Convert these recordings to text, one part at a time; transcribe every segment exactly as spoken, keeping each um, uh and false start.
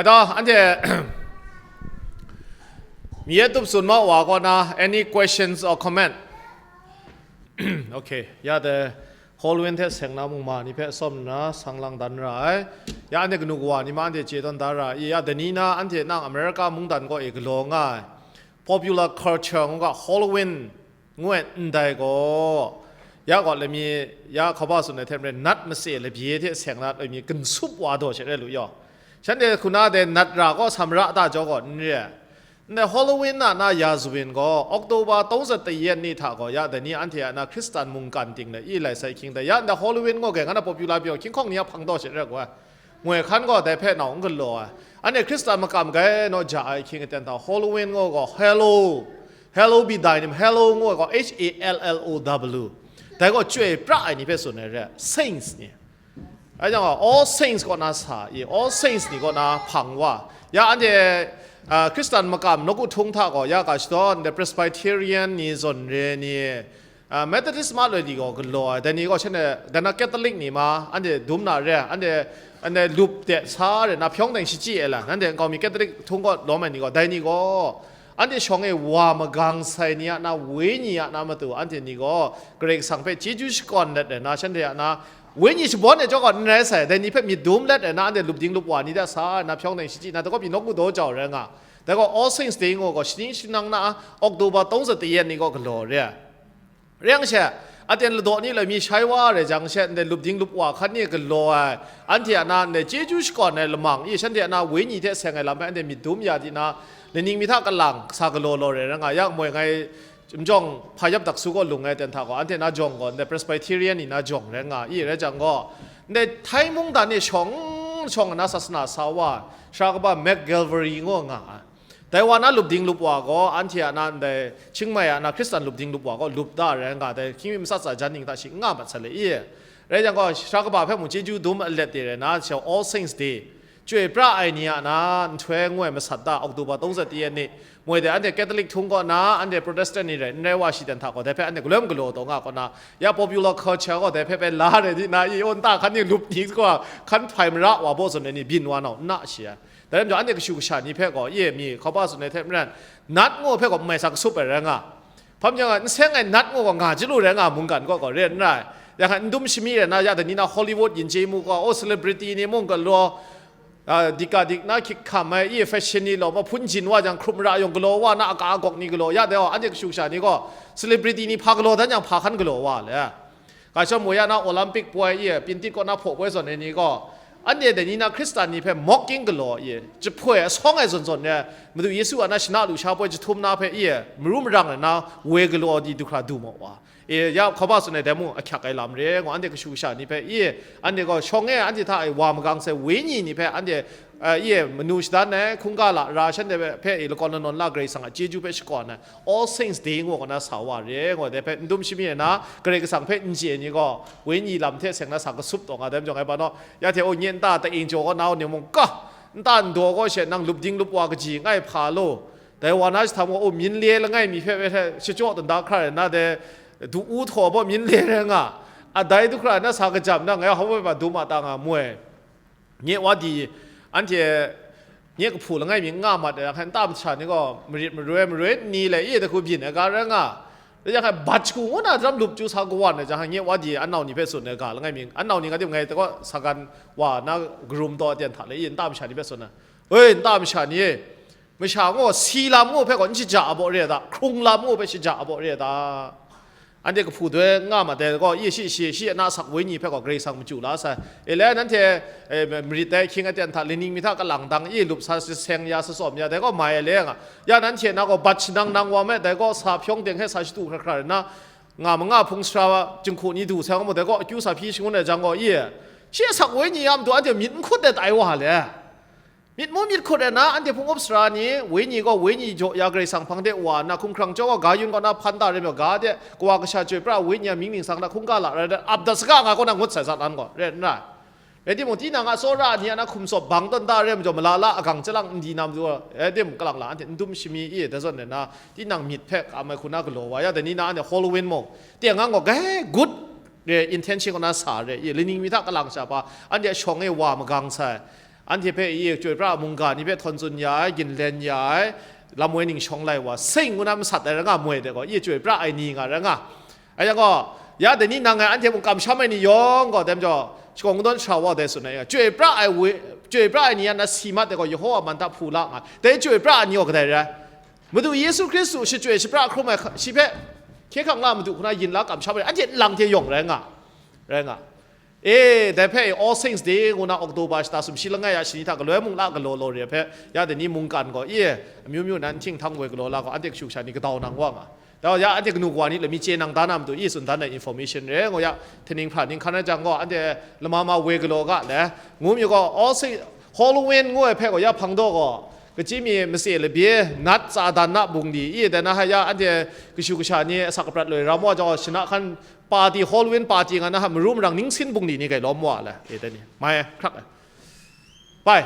Ya, anhte mi e tup tsun ma wa kaw na, any questions or comment? Okay, ya de, Halloween hte seng na mung ma ni hpe sawm nna sang lang dan ra ai. Ya anhte kanu kawa ni ma anhte chye tawn da ra i, ya dani na anhte nang America mungdan kaw e galaw nga ai popular culture ngu ga Halloween ngu ai ndai gaw, ya gaw lami, ya hkawba tsun ai hte maren nat mase labye hte seng na lami ginsup wa daw she rai lu yaw. Shanhte hkuna de nat ra kaw samra ta jaw gaw n re ai. Ndai Halloween a na ya zuwin gaw, October tawng zat tayat ni hta gaw, ya dai ni anhte a na Hkristan mungkan ting le i lai sai hkying dai. Ya ndai Halloween ngaw ge, nga na popular pyaw hkying hkawng ni a hpang daw she rai gaw ai. Ngoi hkan gaw dai hpe nau n galaw ai. Anhte Hkristan makam gai naw ja ai hkying aten hta Halloween ngaw gaw, Hello, Hello be thy name, Hello ngaw gaw, H A L L O W. Dai gaw chyoi pra ai ni hpe tsun ai re, saints ni. Ai jang gaw, All Saints kaw na sa i, All Saints ni kaw na hpang wa. Ya anhte, ah, Hkristan makam nawku htung hta gaw, ya ga shadaw ndai Presbyterian ni zawn re ni, ah, Methodist ma loi li gaw galaw ai, dai ni gaw shanhte, dai na Catholic ni ma, anhte dum na re, anhte, anhte lup de sa re na hpyawng deng shachyi ai la, nanhte nkau mi Catholic htung gaw lawm ai ni gaw, dai ni gaw, anhte shawng e wa magang sai ni a na, wenyi a na matu, anhte ni gaw Karai Kasang hpe chyeju shakawn let ai na, shanhte a na, wenyi shabawn e jaw gaw n rai sai, dai ni hpe myit dum let ai na, anhte lup ding lup wa ni de sa ai na, hpyawng deng shachyi na, dai gaw pyi nawku daw jau rai nga. Dai gaw All Saints Day ngu gaw, shaning shanang na October tawng zat tayat ni gaw galaw re ai. Re yang she, aten ladaw ni loi mi shai wa re jang she, ndai lup ding lup wa hkan ni galaw ai, anhte a na ndai chyeju shakawn ai lamang i, shanhte a na wenyi hte seng ai lam hpe anhte myit dum ya di na, laning mi hta kalang sa galaw law re ra nga yang, moi ngai, Chyum jawng hpa yap dak su gaw lung ai ten hta gaw, anhte na jawng gaw, ndai Presbyterian ni na jawng rai nga i, rai jang gaw, ndai Thai mungdan e shawng, shawng na sasana sa wa, sara kaba McGilvery ngu nga ai. Dai wa na lup ding lup wa gaw, anhte a na ndai Chiang Mai a na Hkristan lup ding lup wa gaw, lup da rai nga, dai hkying mi matsat tsa jan ning hta shi n nga mat sa le i. Rai jang gaw, sara kaba hpe mung chyeju dum alet de rai na, All Saints Day. Chyoi pra ai ni a na nhtoi ngoi masat da, October tawng zat tayat ni, moi de anhte Catholic htung kaw na, anhte Protestant ni rai, n rai wa shi dan hta gaw, dai hpe anhte galawm galaw taw nga kaw na, ya popular culture gaw dai hpe bai la rai di na, i aw nta hkan ni lup ni gaw, hkan hpai mara wa baw zawn ai ni byin wa nau n na shi ai. Dai rai majaw, anhte kashu kasha ni hpe gaw, i mi hkawba tsun ai hte maren, nat ngu hpe gaw n mai sa kasup ai rai nga. Hpam jang a, n seng ai nat ngu gaw nga chyalu rai nga mungkan kaw gaw re n rai. Yang hkan n dum shami rai na, ya dai ni na Hollywood yin chye mu gaw, o celebrity ni mung galaw, ah, dik ga dik na hkyik hkam ai, i fashion ni law, mahpun jin wa jang hkrum ra yawng galaw wa na, aga agawk ni galaw, ya dai gaw, anhte kashu kasha ni gaw, celebrity ni hpa galaw dan jang hpa hkan galaw wa le. Ga shawng mu ya na Olympic poi i, Pintit kaw na hpaw poi zawn ai ni gaw, anhte dai ni na Hkristan ni hpe mocking galaw i, jahpoi asawng ai zawn zawn e, Madu Yesu a na shana lusha poi jahtum na hpe i, maru marang ai na woi galaw di du hkra du ma wa. E, ya hkawba tsun ai dai mung ahkyak ai lam re, ngu anhte kashu kasha ni hpe i, anhte gaw shawng e anhte hta e wa magang sai wenyi ni hpe anhte, eh, i, manu shadan ai, hkungga la ra shanhte hpe i, lakawn lanawn la Karai Kasang a chyeju hpe shakawn ai, All Saints Day ngu gaw na sa wa re, ngu dai hpe n dum shami ai na, Karai Kasang hpe n chye ai ni gaw, wenyi lam hte seng na sa kasup taw nga dai majaw, ngai ba naw, ya hte, o, nye nta ta-ing jaw gaw na, o, ni mung ka, nta ndaw gaw she nang lup ding lup wa kaji ngai hpa law, dai wa na jahtam gaw, o, myin le langai mi hpe, hpe, hpe shachyaw dan da hkra rai na, dai du u htaw baw myin le rai nga, a dai du hkra na sa kajam na, ngai hawai ma dum a ta nga moi. Nye wa di, anhte nye kahpu langai mi n nga mat ai, hkan nta masha ni gaw marit maroi, maroi nni le i dahku byin ai ga rai nga. Rai jang hkai bat shagu ngu na daram lup chyu sa kawan ai jang, nye wa di anau ni hpe tsun ai ga langai mi, anau ni nga tim ngai ta gaw sagan wa na karum taw aten hta le i nta masha ni hpe tsun ai. Oi, nta masha ni e, masha ngu si lam ngu hpe gaw n shaja a baw re ai ta, hkrung lam ngu hpe shaja a baw re ai ta. Anhte kahpu doi nga ma dai gaw, i shi, shi, shi a na sak wenyi hpe gaw Karai Kasang machyu la sai. E le, nanhte, e, marit dai ahkying aten hta, lining mi hta kalang dang i lup sa, seng ya, sa tsawm ya, dai gaw mai ai le nga. Ya nanhte na gaw bat shanang nang wa me, dai gaw sa hpyawng deng hte sa shatu hkra hkra rai na, nga ma nga hpung sara jinghku ni du sai nga mu, dai gaw akyu sa hpyi shangun ai jang gaw, i, shi a sak wenyi ya matu anhte myit n hkut ai tai wa le. Myit mu myit hkut ai na, anhte hpung up sara ni, wenyi gaw wenyi jaw ya Karai Kasang hpang de wa nna, hkumhkrang chyawm gaw ga yun kaw na hpan da rai maw, ga de, Kawa Kasha Chyoi Pra Wenyi a mying ningsang na hkungga la rai dat, ap dat saga nga kaw na ngut sai sa lan gaw, rai n rai. Rai timung, tinang a tsawra ni a na hkum tsawp bang tawn da rai majaw, malala agang chyalang n di na matu, rai tim, kalang la anhte n dum shami i, dai zawn rai na, tinang myit hpe kam ai hku na galaw wa ya, dai ni na anhte Halloween mung, teng ang gaw, gai, good, re, intention kaw na sa re i, lining mi hta kalang sha pa, anhte a shawng e wa magang sai. Anhte hpe i chyoi pra mungga ni hpe htawn tsun ya ai, ginlen ya ai, lam woi ning shawng lai wa, sing ngu na masat ai rai nga moi de gaw, i chyoi pra ai ni nga rai nga. Ayak gaw, ya dai ni nang ngai anhte mung kamsham ai ni yawng gaw, dai majaw, shakawn kungdawn sara wa dai tsun ai, chyoi pra ai, chyoi pra ai ni yan na si mat de gaw, Yehova man hta hpu la nga. Dai chyoi pra ai ni gaw kadai rai? Madu Yesu Hkristu shachyoi shapra hkrum ai shi hpe hkye hkrang la Madu hku na yin la kamsham ai, anhte nlang hte yawng rai nga, rai nga. E, dai hpe All Saints Day ngu na October shata sumshi langai ya shani hta galoi mung la galaw law re hpe, ya dai ni mungkan gaw, e, amyu myu nan htinghtam woi galaw la gaw, anhte kashu kasha ni kadau nang wa nga. Dau ya, anhte kanu kawa ni lami chye nang da na matu, i tsun dan ai information re, ngu ya, htaning hpra ning hkan rai jang gaw, anhte lama ma woi galaw ga le, ngu mi gaw, All Saints, Halloween ngu ai hpe gaw, ya hpang daw gaw, kachyi mi matse labye, nat tsa dan na bungli, i dai na hai ya, anhte kashu kasha ni asak aprat loi ram wa jang gaw, shana hkan party, Halloween party nga na ha, maru marang ningsin bungli ni gai lawm wa le, e dai ni, mai hkrak ai. Bai.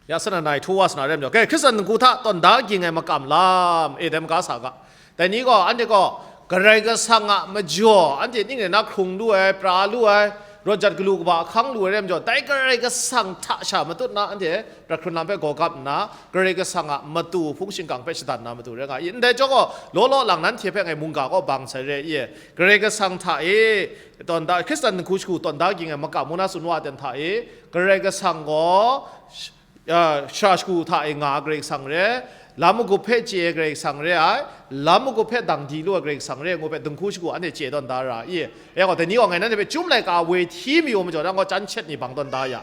Ya sana nai htu wa sana rem jaw. Kai, Hkristan dinghku hta tawn da ging ai makam lam, e, dai maga sa ga. Dai ni gaw, anhte gaw, Karai Kasang a majaw, anhte ning rai na hkrung lu ai, pra lu ai, rawt jat galu kaba ahkang lu ai rem jaw, dai Karai Kasang hta sha matut na, anhte prat hkrun lam hpe gaw gap nna, Karai Kasang a matu hpung shingkang hpe shadan na matu rai nga i. Ndai jaw gaw, law law lang nanhte hpe ngai mungga gaw bang sai re i. Karai Kasang hta e, tawn da, Hkristan dinghku shagu tawn da ging ai makam ngu na tsun wa ten hta e, Karai Kasang gaw, sh-, ya, shara shagu hta e nga ai Karai Kasang re, lam magup hpe chye ai Karai Kasang re ai, lam magup hpe dang di lu ai Karai Kasang re, ngu hpe dinghku shagu anhte chye tawn da ra i. Ya gaw, dai ni gaw ngai nanhte hpe chyum laika woi hti mayu majaw, nang gaw chyan shet ni bang tawn da ya.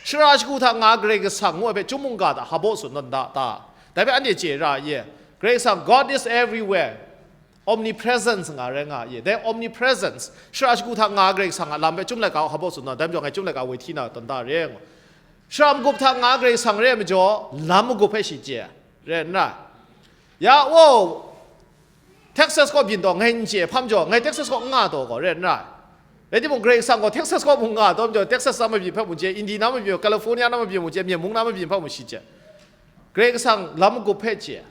Shara shagu hta nga ai Karai Kasang ngu ai hpe chyum mungga hta hpa baw tsun tawn da ta? Dai hpe anhte chye ra i. Karai Kasang, God is everywhere. Omnipresence nga rai nga ye. Dai omnipresence, shara shagu hta nga Karai Kasang a lam hpe chyum laika hpa baw tsun na, dai majaw ngai chyum laika woi hti na tawn da re ngu. Shara magup hta nga Karai Kasang re ai majaw, lam magup hpe shi chye, re n rai? Ya, wo, Texas kaw byin taw ngai n chye hpa majaw, ngai Texas kaw n nga taw gaw, re n rai? Rai timung, Karai Kasang gaw Texas kaw mung nga taw majaw, Texas na mabyin hpe mung chye, Indiana mabyin, California na mabyin mung chye, myen mung na mabyin hpe mung shi chye. Karai Kasang lam magup hpe chye.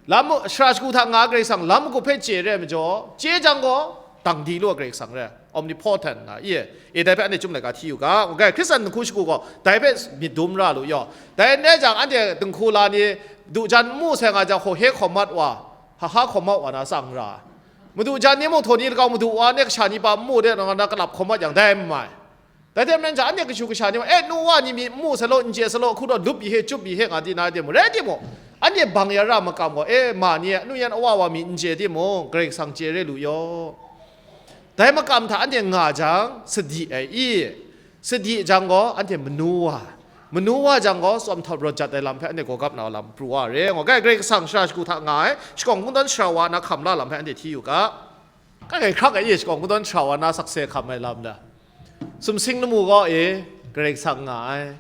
Lam mu-, shara shagu hta nga Karai Kasang lam magup hpe chye re ai majaw, chye jang gaw, dang di lu ai Karai Kasang re, omnipotent nga i, e dai hpe anhte chyum laika hti yu ga, ngu ga, Hkristan dinghku shagu gaw, dai hpe myit dum ra lu yaw. Dai n rai jang, anhte dinghku la ni, du jan n mu sai nga jang, hkaw he hkawm mat wa, ha ha hkawm mat wa na tsang ra. Madu jan ni mung htaw ni lakau madu wa ne kasha ni pa n mu de, nga na kalap hkawm mat yang, dai n mai. Dai hte maren sha, anhte kashu kasha ni mung, e, nu wa ni mi n mu sa law, n chye sa law, hku taw lup yu he, chup yu he, nga di na de mung, rai timung, anhte bang ya ra makam gaw, e, ma ni, anu yan awa wa mi n chye timung, Karai Kasang chye re lu yaw. Dai makam hta anhte nga jang, sadi ai i, sadi jang gaw, anhte manu wa, manu wa jang gaw, tsawm htawt rawt jat ai lam hpe anhte gaw gap na lam pru wa re, ngu ga, Karai Kasang shara shagu hta nga ai, shakawn kungdawn sara wa na hkam la lam hpe anhte hti yu ga. Ka ngai hkrak ai e, shakawn kungdawn sara wa na sakse hkam ai lam da. Sumsing lamu gaw e, Karai Kasang nga ai.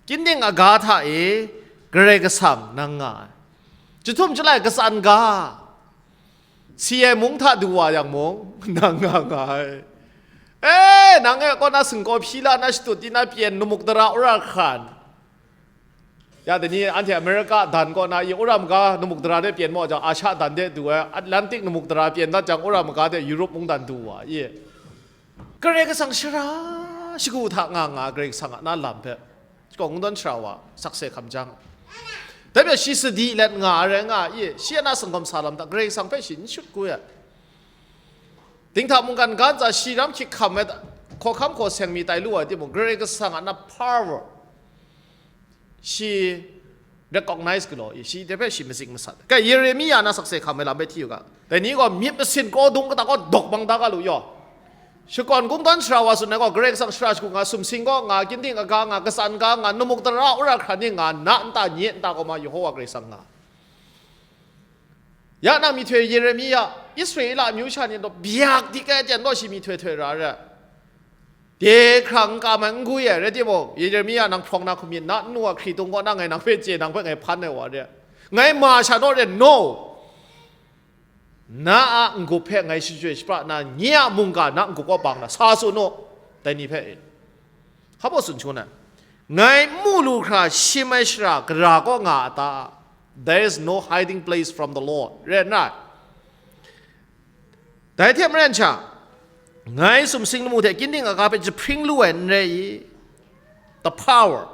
Kyining aga hta e, Karai Kasang nang nga ai. Jahtum jalai katsan ga, si ai mung hta du wa yang mung, nang nga nga ai. E, nang e kaw na singkaw hpyi la na shatut di na pyen, numuk dara ura hkran. Ya, dai ni anhte America dan kaw na i, ura maga namuk dara de pyen maw jang, Asha dan de du ai, Atlantic namuk dara pyen dat jang, ura maga de Europe mungdan du wa i. Karai Kasang shara shagu hta nga nga, Karai Kasang a na lam hpe, shakawn kungdawn sara wa sakse hkam jang. Dai hpe shi sadi let nga ai rai nga i, shi a na sanggawm sa lam hta Karai Kasang hpe shi n shut ku ya. Dinghta mungkan ga ntsa shi ram hkyik hkam ai hkawhkam hkaw seng mi tai lu ai timung, Karai Kasang a na power, shi recognize galaw i, shi dai hpe shi matsing masat. Kai, Yeremia na sakse hkam ai lam hpe hti u ga. Dai ni gaw myit masin kraw dung kata kaw dawk bang da ga lu yaw. Shakawn kungdawn sara wa tsun ai gaw, Karai Kasang shara shagu nga, sumsing gaw nga, kyining aga nga, katsan ga nga, namuk dara ura hkran ni nga, na nta nye nta gaw ma, Yehova Karai Kasang nga. Ya nang myihtoi Yeremia, Israela amyu sha ni gaw byak dik ai aten gaw shi myihtoi htoi ra ai. De hkrang n kam ai n gwi ai, rai timung, Yeremia nang hprawng na hku myit, na nnu a hkritung kaw na ngai nang hpe chye, nang hpe ngai hpan ai wa re. Ngai ma sha naw re, no. Na a n-gup hpe ngai shachyoi shapra nna, nye a mungga na n-gup kaw bang na, sa tsun u, dai ni hpe e. Hpa baw tsun shangun ai, ngai n mu lu hkra shim ai shara gara kaw nga a ta? There is no hiding place from the Lord. Rai nna, dai hte maren sha, ngai sumsing lamu hte kyining aga hpe jahpring lu ai n rai i? The power.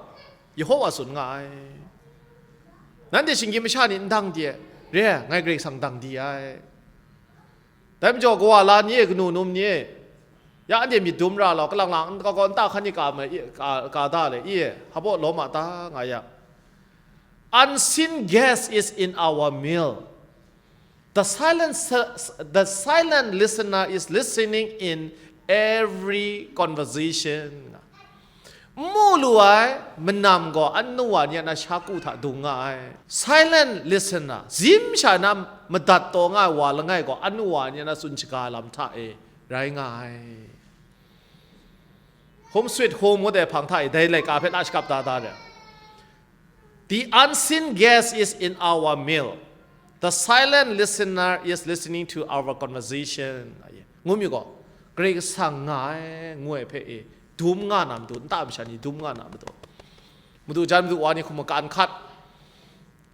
Yehowa tsun nga ai. Nanhte shinggyim masha ni n dang di ai, re ai, ngai Karai Kasang dang di ai. Dai majaw, kawa la ni e, kanu num ni e, ya anhte myit dum ra law, kalang lang n kau kau nta hkan ni ka ma i, ka, ka da le i, hpa baw lawm a ta nga ya. Unseen guest is in our middle. The silent, the silent listener is listening in every conversation. N mu lu ai manam gaw anu wa ni a na shaku hta dung nga ai. Silent listener, zim sha na madat taw nga ai wa langai gaw anu wa ni a na tsun shaga lam hta e rai nga ai. Home Sweet Home ngut ai hpang hta e dai laika hpe la shakap da da re. The unseen guest is in our middle. The silent listener is listening to our conversation. Ngu mi gaw, Karai Kasang nga ai, ngu ai hpe e, dum nga na matu, nta masha ni dum nga na matu. Madu jan madu wa ni hkum makan hkat.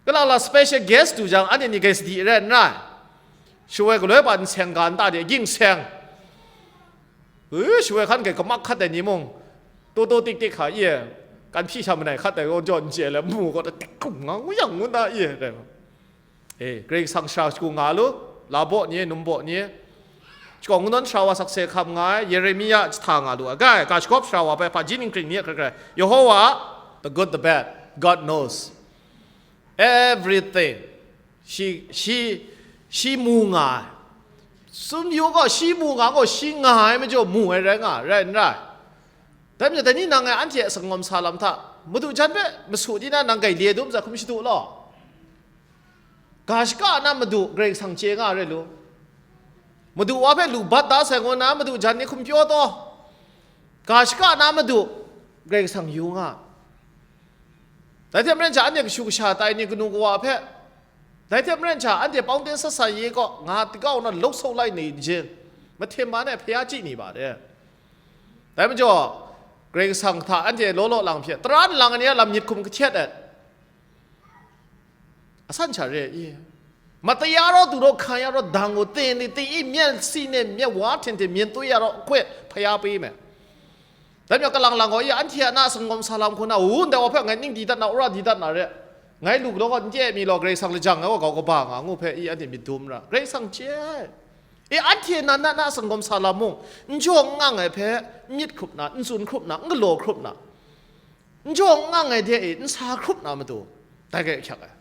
Kalang la special guest du jang, anhte ni gai sadi rai n rai. Shawoi galoi pa n seng ga nta de, ging seng. Ui, shawoi hkan gai kamak hkat ai ni mung, to to tik tik hka i e, kan hpyi sha manai hkat ai gaw jaw n chye le, mu gaw, tik kum nga ngu yang ngu na i e, dai. E, Karai Kasang sara shagu nga lu, la baw ni e, num baw ni e. Shakawn kungdawn sara wa sakse hkam nga ai, Yeremia jahta nga lu ai, gai, ga shagawp sara wa hpe hpaji ningkring ni e hkrai hkrai, Yehowa, the good, the bad, God knows everything. Shi, shi, shi mu nga ai. Sum yu gaw, shi mu nga gaw, shi nga ai majaw mu ai rai nga, rai n rai? Dai majaw, dai ni nang e anhte a sangawm sa lam hta, madu jan hpe masu di na nang gai le dum za hkum shadu law. Ga shaka na madu Karai Kasang chye nga re lu. Madu wa hpe lu bat da sai ngu na madu jan ni hkum pyaw taw. Ga shaka na madu Karai Kasang yu nga. Dai hte maren sha, anhte kashu kasha tai ni kanu kawa hpe, dai hte maren sha, anhte pawngten sat sa ye kaw, nga tikau na lok sawk lai ni jin, mahten ma na hpya chyi ni ba de. Dai majaw, Karai Kasang hta anhte law law lang hpye, tara nlang ai ni a lam myit hkum kahtet ai. Asan sha re i? Mataya raw, du raw, hkan ya raw, dang u, ten ni, ti i, myen si ne, myen wa, hten hte, myen twi ya raw, hkwe, hpaya pyi me. Dai majaw, kalang lang gaw, i, anhte a na sangawm sa lam hku na, u, ndai wa hpe ngai ning di dat na, wora di dat na re. Ngai lu galaw gaw, n chye mi law, Karai Kasang lajang ai wa gau kaba nga ngu hpe, i, anhte myit dum ra. Karai Kasang chye ai. I, anhte na, na, na sangawm sa lam mung, n jaw n ngang ai hpe, n myit hkrup na, n tsun hkrup na, n galaw hkrup na. N jaw n ngang ai de e, n sa hkrup na matu, dai hkyak ai.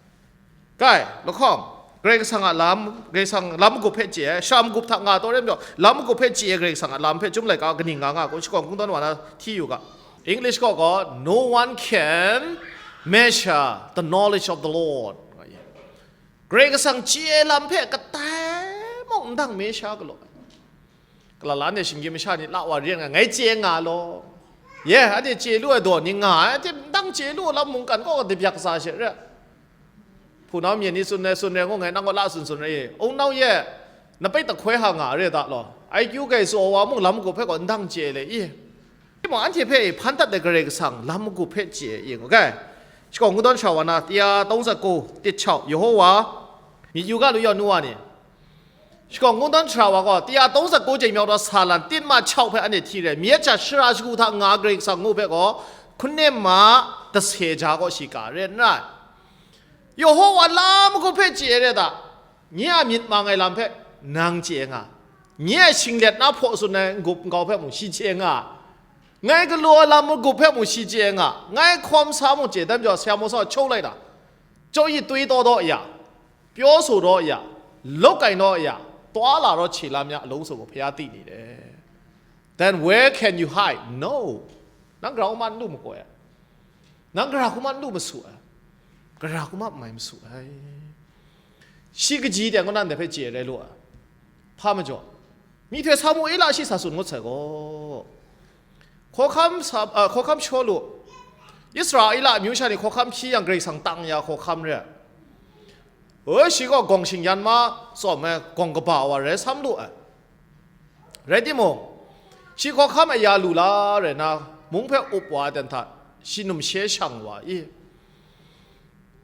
Kai, lahkawng, Karai Kasang a lam, Karai Kasang lam magup hpe chye ai, sha magup hta nga taw re majaw, lam magup hpe chye ai Karai Kasang a lam hpe chyum laika kaning nga nga, kun shakawn kungdawn wa na hti yu ga. English kaw gaw, "No one can measure the knowledge of the Lord." Karai Kasang chye ai lam hpe katai mung n dang me sha galaw ai. Kalala ne shinggyim masha ni la wa rin nga, ngai chye nga law. Ye, anhte chye lu ai daw ni nga ai, anhte ndang chye lu lam mungkan kaw dibyak sa she re. Hpunau myen ni tsun ai, tsun re ngu ngai, nang kaw la tsun tsun re ye. Ung nau ye, na pai tahkoi ha nga re da law. I Q gai tsaw wa mung lam magup hpe gaw ndang chye le i. Timung anhte hpe hpan dat ai Karai Kasang lam magup hpe chye i ngu gai. Shakawn kungdawn sha wa na, tia tawng zatku, tit chau, Yehowa, myit yu ga lu yaw nu wa ni. Shakawn kungdawn sara wa gaw, tia tawng zatku jeng myau daw sa lan, tit ma chau hpe anhte hti re, myit sha shara shagu hta nga Karai Kasang ngu hpe gaw, hkun nem ma dase ja gaw shi ka re n rai. Yehowa lam magup hpe chye re da, nye a myit mang ai lam hpe nang chye nga, nye a shinglet na hpaw tsun ai n-gup n-gau hpe mung shi chye nga, ngai galaw ai lam magup hpe mung shi chye nga, ngai hkawm sa mung chye, dai majaw, sya maw sa chau lai da, chau yi twi taw daw ya, pyaw so raw ya, lawk ai naw ya, twa la raw che lam ya, alung sung gaw hpaya ti ni le? Then where can you hide? No. Nang gara hku ma n lu makoi ai. Nang gara hku ma n lu masu ai. Gara hku ma n mai masu ai. Shi kaji de ngu nan de hpe chye rai lu ai. Hpa majaw, myihtoi Samuela shi sa tsun ngut sai gaw, hkawhkam sa, ah, hkawhkam Shawlu, Israela amyu sha ni hkawhkam hpyi yang, Karai Kasang tang ya hkawhkam re ai. Oi, shi gaw gawng shingyan ma tsawm ai, gawng kaba wa rai sam lu ai. Rai timung, shi hkawhkam aya lu la rai na, mung hpe up wa ai dan hta, shi numshe shang wa i,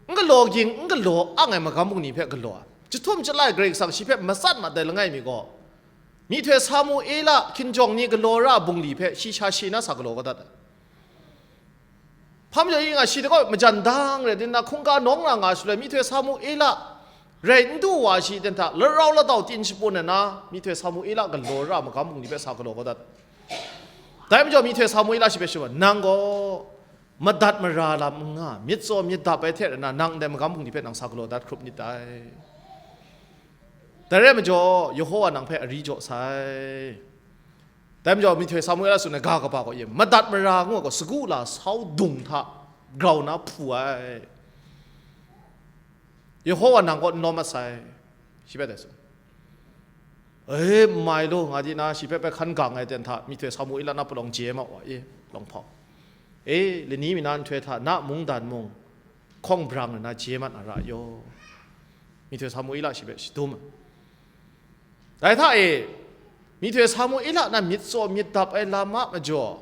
n galaw ging, n galaw ang ai magam bungli hpe galaw ai. Jahtum jalai Karai Kasang shi hpe matsat mat ai langai mi gaw, myihtoi Samuela hkinjawng ni galaw ra ai bungli hpe shi sha shi na sa galaw kau dat ai. Hpa majaw i nga shi de gaw majan dang rai nna hkungga nawng na nga shaloi, myihtoi Samuela rai n du wa shi ten hta larau ladau tyin shapun ai na, myihtoi Samuela galaw ra magam bungli hpe sa galaw kau dat. Dai majaw myihtoi Samuela shi hpe shi wa, "Nang gaw madat mara lam n nga, myit tsaw myit dap ai hte rana, nang ndai magam bungli hpe nang sa galaw dat hkrup nit dai. Dai rai majaw, Yehova nang hpe ari jaw sai." Dai majaw, myihtoi Samuela tsun ai ga kaba gaw, e, madat mara ngu ai gaw, sagu la sau dung hta grau na hpu ai. Yehova nang kaw n lawm masai, shi hpe dai tsun. E, n mai law, nga di na, shi hpe bai hkan gang ai ten hta, myihtoi Samuela na palawng je ma wa, e, palawng hpau. E, lani mi na nhtoi hta, na mungdan mung, hkawng brang na je mat na ra yaw. Myihtoi Samuela shi hpe shadum ai. Dai hta e, myihtoi Samuela na myit tsaw myit dap ai lam a majaw,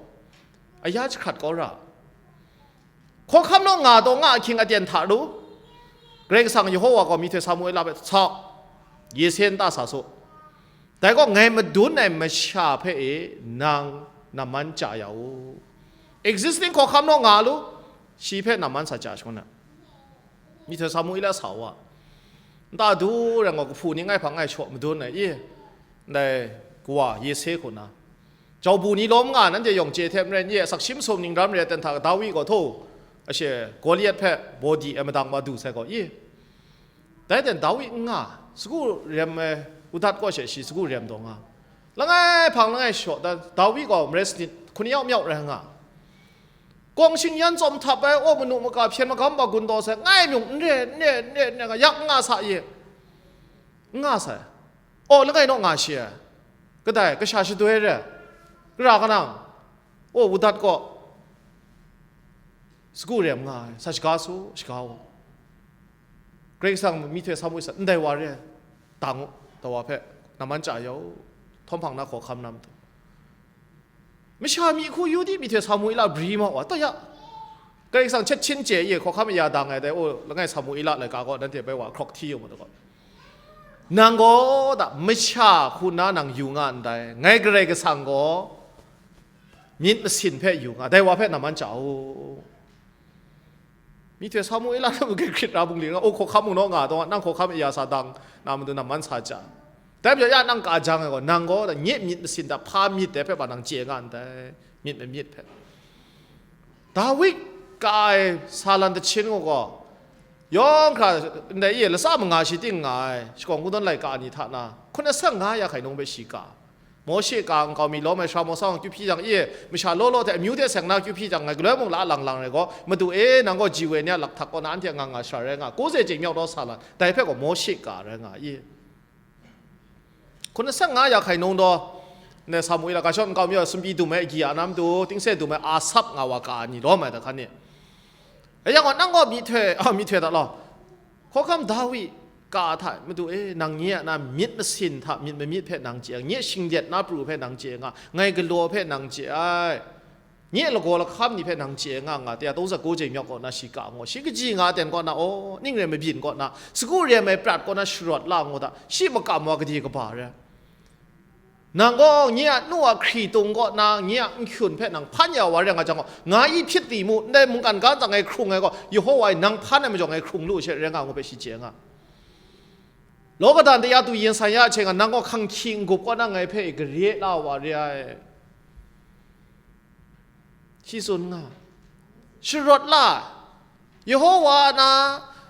aya jahkrat kau ra. Hkawhkam naw nga taw nga ahkying aten hta lu, Karai Kasang Yehova gaw myihtoi Samuela hpe, "Sau, Yese nta sa su. Dai gaw ngai madun ai masha hpe e nang namman chya ya u. Existing hkawhkam naw nga lu, shi hpe namman sa chya shangun ai." Myihtoi Samuela sa wa, nta du rai gaw, kahpu ni ngai hpang ngai shaw madun ai, i, ndai kawa Yese hku na, jaubu ni lawm nga nanhte yawng chye hte maren, i, asak shi masum ning ram re ai ten hta Dawi gaw htaw, ashe Goliat hpe baw di ai madang wa du sai gaw, i, dai ten Dawi n nga, sagu rem ai, udat kaw she shi sagu rem taw nga, langai hpang langai shaw dan, Dawi gaw marai sanit hkun yau myau rai nga, kawng shingyan tsawm htap ai, aw manu maka hpyen magam wa gun taw sai, ngai myung n re, n re, n re, n re nga, yak n nga sa ye, n nga sai. Aw, langai naw nga shi ai. Kadai, kasha shadoi re, kara kanang, aw, udat kaw, sagu rem nga ai, sa shaga su, shaga u. Karai Kasang myihtoi Samuela, ndai wa re, tang u, dawa hpe, namman chya ya u, htawm hpang na hkawhkam na matu. Masha myi hku yu di, myihtoi Samuela bri ma wa, ta ya. Karai Kasang chet chin chye ye, hkawhkam ya dang ai dai, o, langai Samuela laika gaw, nanhte bai wa hkrawk hti yu ma ta gaw. Nang gaw da, masha hku na nang yu nga ndai, ngai Karai Kasang gaw myit masin hpe yu nga, dai wa hpe namman chya u. Myihtoi Samuela na mung hkrit ra bungli nga, o, hkawhkam mung naw nga taw, nang hkawhkam ya sa dang na matu namman sa chya. Dai majaw ya nang ka jang ai gaw, nang gaw da, nye myit masin da, hpa myit dai hpe ba nang chye nga ndai, myit mamyit hpe. Dawi ka ai sa lan tachin gaw, yawng hkra ndai e latsa manga shi ting nga ai, shakawn kungdawn laika ni hta na, hkun asak nga ya hkai nung hpe shi ka. Mawshe ka nkau mi lawm ai sara maw sa kyu hpyi jang, e, masha law law hte amyu hte seng na kyu hpyi jang, ngai galoi mung la lang lang rai gaw, Madu e, nang gaw ji we ni a lakhtak kaw na anhte nga nga shara rai nga, koze chye myawk daw sa lan, dai hpe gaw Mawshe ka rai nga i. Hkun asak nga ya hkai nung daw, ne Samuela ga shawng nkau mi a sumpi dum ai agyi a na matu, tingse dum ai Asap nga wa ka ni lawm ai da hkan ni. Aya gaw, nang gaw myihtoi, a, myihtoi da law, hkawhkam Dawi ka hta, Madu e, nang nye a na myit masin hta myit mamyit hpe nang chye ai, nye shinglet na pru hpe nang chye nga, ngai galaw hpe nang chye ai, nye lagaw lahkam ni hpe nang chye nga nga, taya tawng zatgu jeng myawk kaw na shi ka ngu, shi kaji nga ten kaw na, aw, ning rai mabyin kaw na, sagu rem ai prat kaw na sharawt la ngu da, shi makam wa gade kaba rai. Nang gaw nye a nu a hkritung kaw na, nye a nhkyun hpe nang hpan ya wa rai nga jang gaw, nga i hpyit di mu, ndai mungkan ga ntsa ngai hkrung ai gaw, Yehova e nang hpan ai majaw ngai hkrung lu she rai nga ngu hpe shi chye nga. Law kadan taya tu yin san ya hte nga, nang gaw hkanghki n-gup kaw na ngai hpe gare la wa re ai. Shi tsun nga, sharawt la, Yehova na,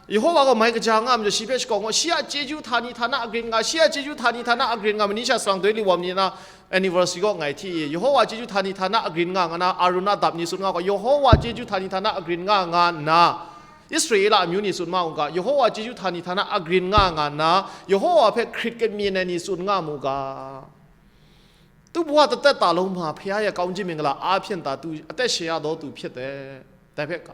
Yehova gaw mai kaja nga majaw, shi hpe shakawn gaw, shi a chyeju htani htana agrin nga, shi a chyeju htani htana agrin nga, mani sha salang doi li wam ni na anniversary gaw ngai hti i, Yehova chyeju htani htana agrin nga nga na, Arun a dap ni tsun nga gaw, Yehova chyeju htani htana agrin nga nga nna, Israela amyu ni tsun ma u ga, Yehova chyeju htani htana agrin nga nga nna, Yehova hpe hkrit kamyin ai ni tsun nga mu ga. Tubawa tatat ta lung ma, Hpya ya kau n jiming gala a hpyen ta tu, atet shaya daw tu hpyit ai, dai hpe ka.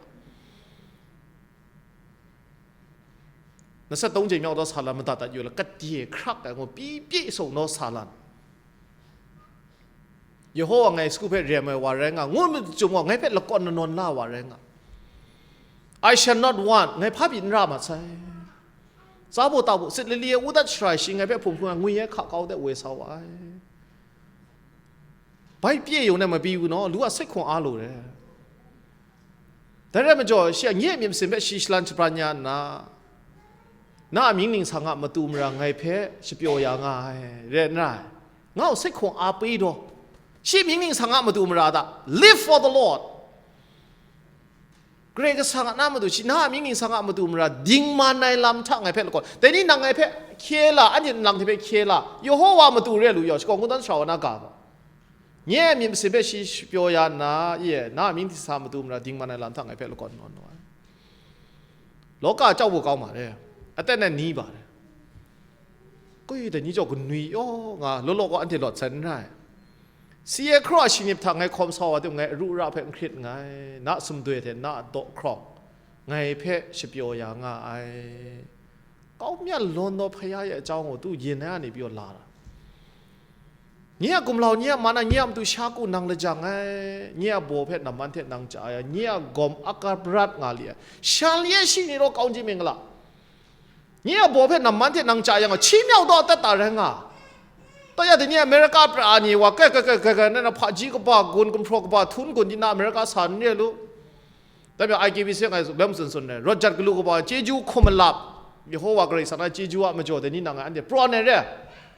Nasa tawng jeng myawk daw sa lan madat dat yu la, kadye hkrak ai ngu, pyi pyi sung naw sa lan. Yehova ngai sagu hpe rem ai wa rai nga, ngu myit jum gaw, ngai hpe lakawn lanawn la wa rai nga. I shall not want, ngai hpa pyi n ra mat sai. Tsabo tabu, sit lali e u dat sharai shi ngai hpe hpung hpung ai ngwi ai hka kau de woi sa wa ai. Bai pye yawng na mabi u naw, lu a sek hkawng a lu re. Dai rai majaw, shi a nye a myit masin hpe shi shalan shabran ya nna, na a mying ningsang a matu mara ngai hpe shapyaw ya nga ai, rai n rai? Nga u, sai hkawng a pyi daw. Shi mying ningsang a matu mara hta, live for the Lord. Karai Kasang a na matu, shi na a mying ningsang a matu mara dingman ai lam hta ngai hpe lakawn. Dai ni nang ngai hpe hkye la, anhte nlang hte hpe hkye la, Yehowa matu re lu yaw, shakawn kungdawn sara wa na ga gaw. Nye a myit masin hpe shi shapyaw ya nna, ye, na a mying ningsang a matu mara dingman ai lam hta ngai hpe lakawn nawn nawn ai. Lawka chyau bu kau ma re, aten ai ni ba re. Kui dai ni jaw kanwi yaw nga, law law gaw anhte lawt sai n rai. Si e hkraw a shingnip hta ngai hkawm sa wa tim, ngai aru ara hpe n hkrit nngai, na sumdoi hte na daw hkrawng ngai hpe shapyaw ya nga ai. Kau mi a lawn daw hpaya e a jau gaw, tu yin ai a ni pyaw la ra. Nye a gumlau, nye a man a, nye a matu sha ku nang lajang ai, nye a baw hpe namman hte nang chya ya, nye a gawm a kabrat nga li ai, shan ye shi ni raw kau n ji mying la. Nye a baw hpe namman hte nang chya yang, chi myau daw dat ta rai nga. Taw ya dai ni Amerika pra ni wa, kai, kai, kai, kai, kai, nana hpaji kaba gun, gumhpraw kaba htum gun di na Amerika sa n re lu. Dai majaw I K B C ngai lem tsun tsun ai, rawt jat galu kaba chyeju hkum malap, Yehowa Karai Kasang na chyeju a majaw dai ni nang ngai anhte prawn ai re,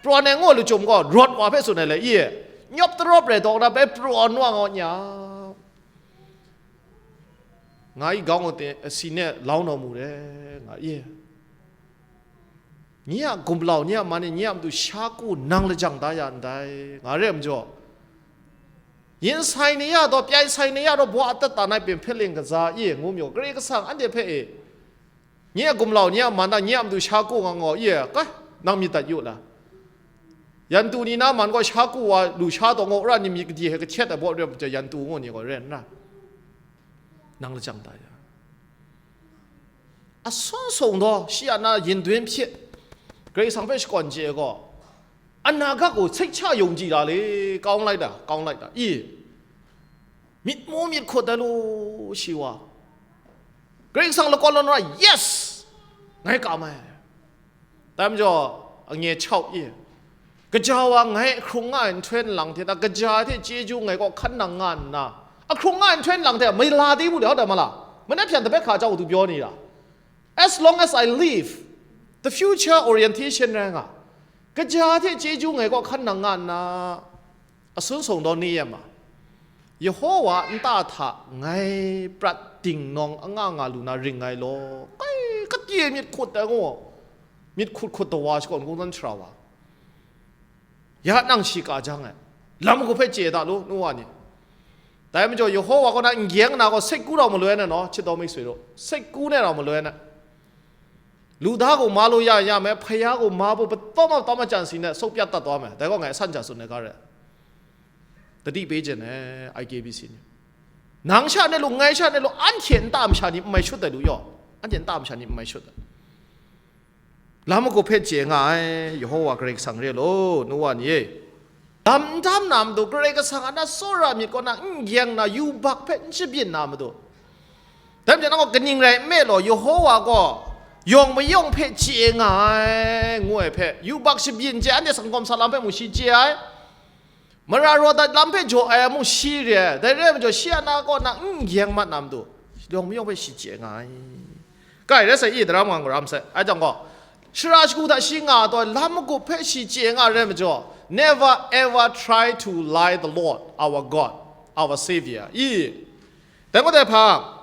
prawn ai ngu lu chyum gaw, rawt wa hpe tsun ai le, i e, nyawp tarawp rai dawk na bai prawn wa ngaw nya, nga i gang u te, asi ne lau na mu re, nga i e. Nye a gumlau, nye a man e, nye a matu sha ku nang lajang da ya ndai, nga re ai majaw, yin sai ni ya daw, pyai sai ni ya daw, baw atat ta nai pyin hpe ling kaza i ngu majaw, Karai Kasang anhte hpe e, nye a gumlau, nye a man a, nye a matu sha ku nga ngaw i, kai, nang myit dat yu la. Yan tu ni na man gaw sha ku wa lu sha taw, ngaw ra ni myit kadi hte kahtet ai baw re ai majaw, yan tu ngu ni gaw re n ra, nang lajang da ya. Asun sung daw, shi a na yin dun hpyi, Karai Kasang hpe shakawn chye ai gaw, ana ga gaw sek cha yawng ji la le, kau n lai da, kau n lai da, i, myit mu myit hkut ai lu shi wa, Karai Kasang lakawn law na ra, yes, ngai kam ai. Dai majaw, ange chau i, kaja wa ngai hkrung nga ai nhtoi nlang hte, ta kaja hte chyeju ngai kaw hkan nang nga nna, a hkrung nga ai nhtoi nlang hte mala di mu le, hau da ma la? Manat hpyan tabet hka jau du pyaw ni ra? As long as I live, the future orientation rai nga. Kaja hte chyeju ngai kaw hkan nang nga nna, asun sung daw ni yem a, Yehowa nta hta ngai prat dingnawng anga nga lu na ring ngai law, kai, kati e myit hkut ai ngu, myit hkut hkut dawa shakawn kungdawn sara wa, ya nang shi ka jang ai, lam hku hpe chye da lu, nu wa ni. Dai majaw, Yehowa kaw na n gyeng na gaw, sek ku rau maloi na naw, chit daw mi sui ru, sek ku ne rau maloi na. Lu da gaw ma lu ya ya me, hpaya gaw ma bu patawm a patawm a chyan si na, sawk pyat dat taw me, dai gaw ngai asan ja tsun ai ga re. Tadi pe jen ai, I K B C ni. Nang sha ne lu, ngai sha ne lu, anhte nta masha ni n mai shut ai lu yaw. Anhte nta masha ni n mai shut ai. Lam hku hpe chye nga ai, Yehowa Karai Kasang re law, nu wa ni e. Dam n dam na matu, Karai Kasang a na tsawra myit kaw na n gyeng na, yubak hpe n shabyin na matu. Dai majaw nang gaw kaning rai nme law, Yehowa gaw yawng mayawng hpe chye nga ai, ngu ai hpe, yubak shabyin chye, anhte sanggawm sa lam hpe mung shi chye ai. Mara raw dat lam hpe jaw ai mung shi re ai, dai re ai majaw shi a na kaw na n gyeng mat na matu, yawng mayawng hpe shi chye nga ai. Kai rai sai, i daram nga, ngaram sai, ai jang gaw, shara shagu hta shi nga ai taw, lam magup hpe shi chye nga ai rai majaw, never ever try to lie the Lord, our God, our Savior. I, dai gaw dai hpa,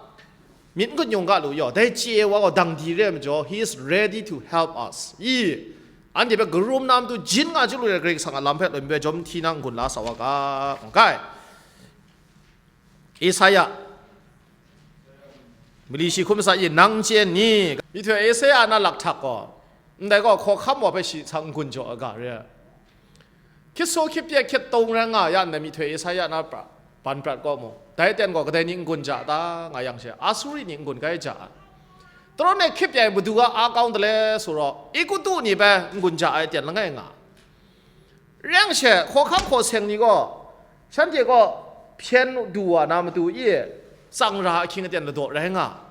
myit n gun yung ga lu yaw, dai chye wa gaw dang di re ai majaw, He is ready to help us. I, anhte hpe karum na matu jin nga chyu lu ai Karai Kasang a lam hpe loi mi bai jawm hti na n-gun la sa wa ga, ngu ga ai. Isaya, mali shi hkum sa i, nang chye ni? Myihtoi Isaya na lakhtak gaw, ndai gaw hkawhkam wa hpe shi sa n-gun jaw ai ga re ai. Hkyit so hkyit pye hkyit tung rai nga ya ndai myihtoi Isaya na pra, ban prat gaw mung, dai aten gaw kadai ni n-gun ja ta nga yang she, Asuri ni n-gun kai ja ai. Tarawn e hkyit pye ai madu a a kau ndale su raw, Egutu ni bai n-gun ja ai aten langai nga. Rai yang she, hkawhkam hkaw seng ni gaw, shanhte gaw hpyen du wa na matu i, tsang ra ahkying aten ladaw rai nga.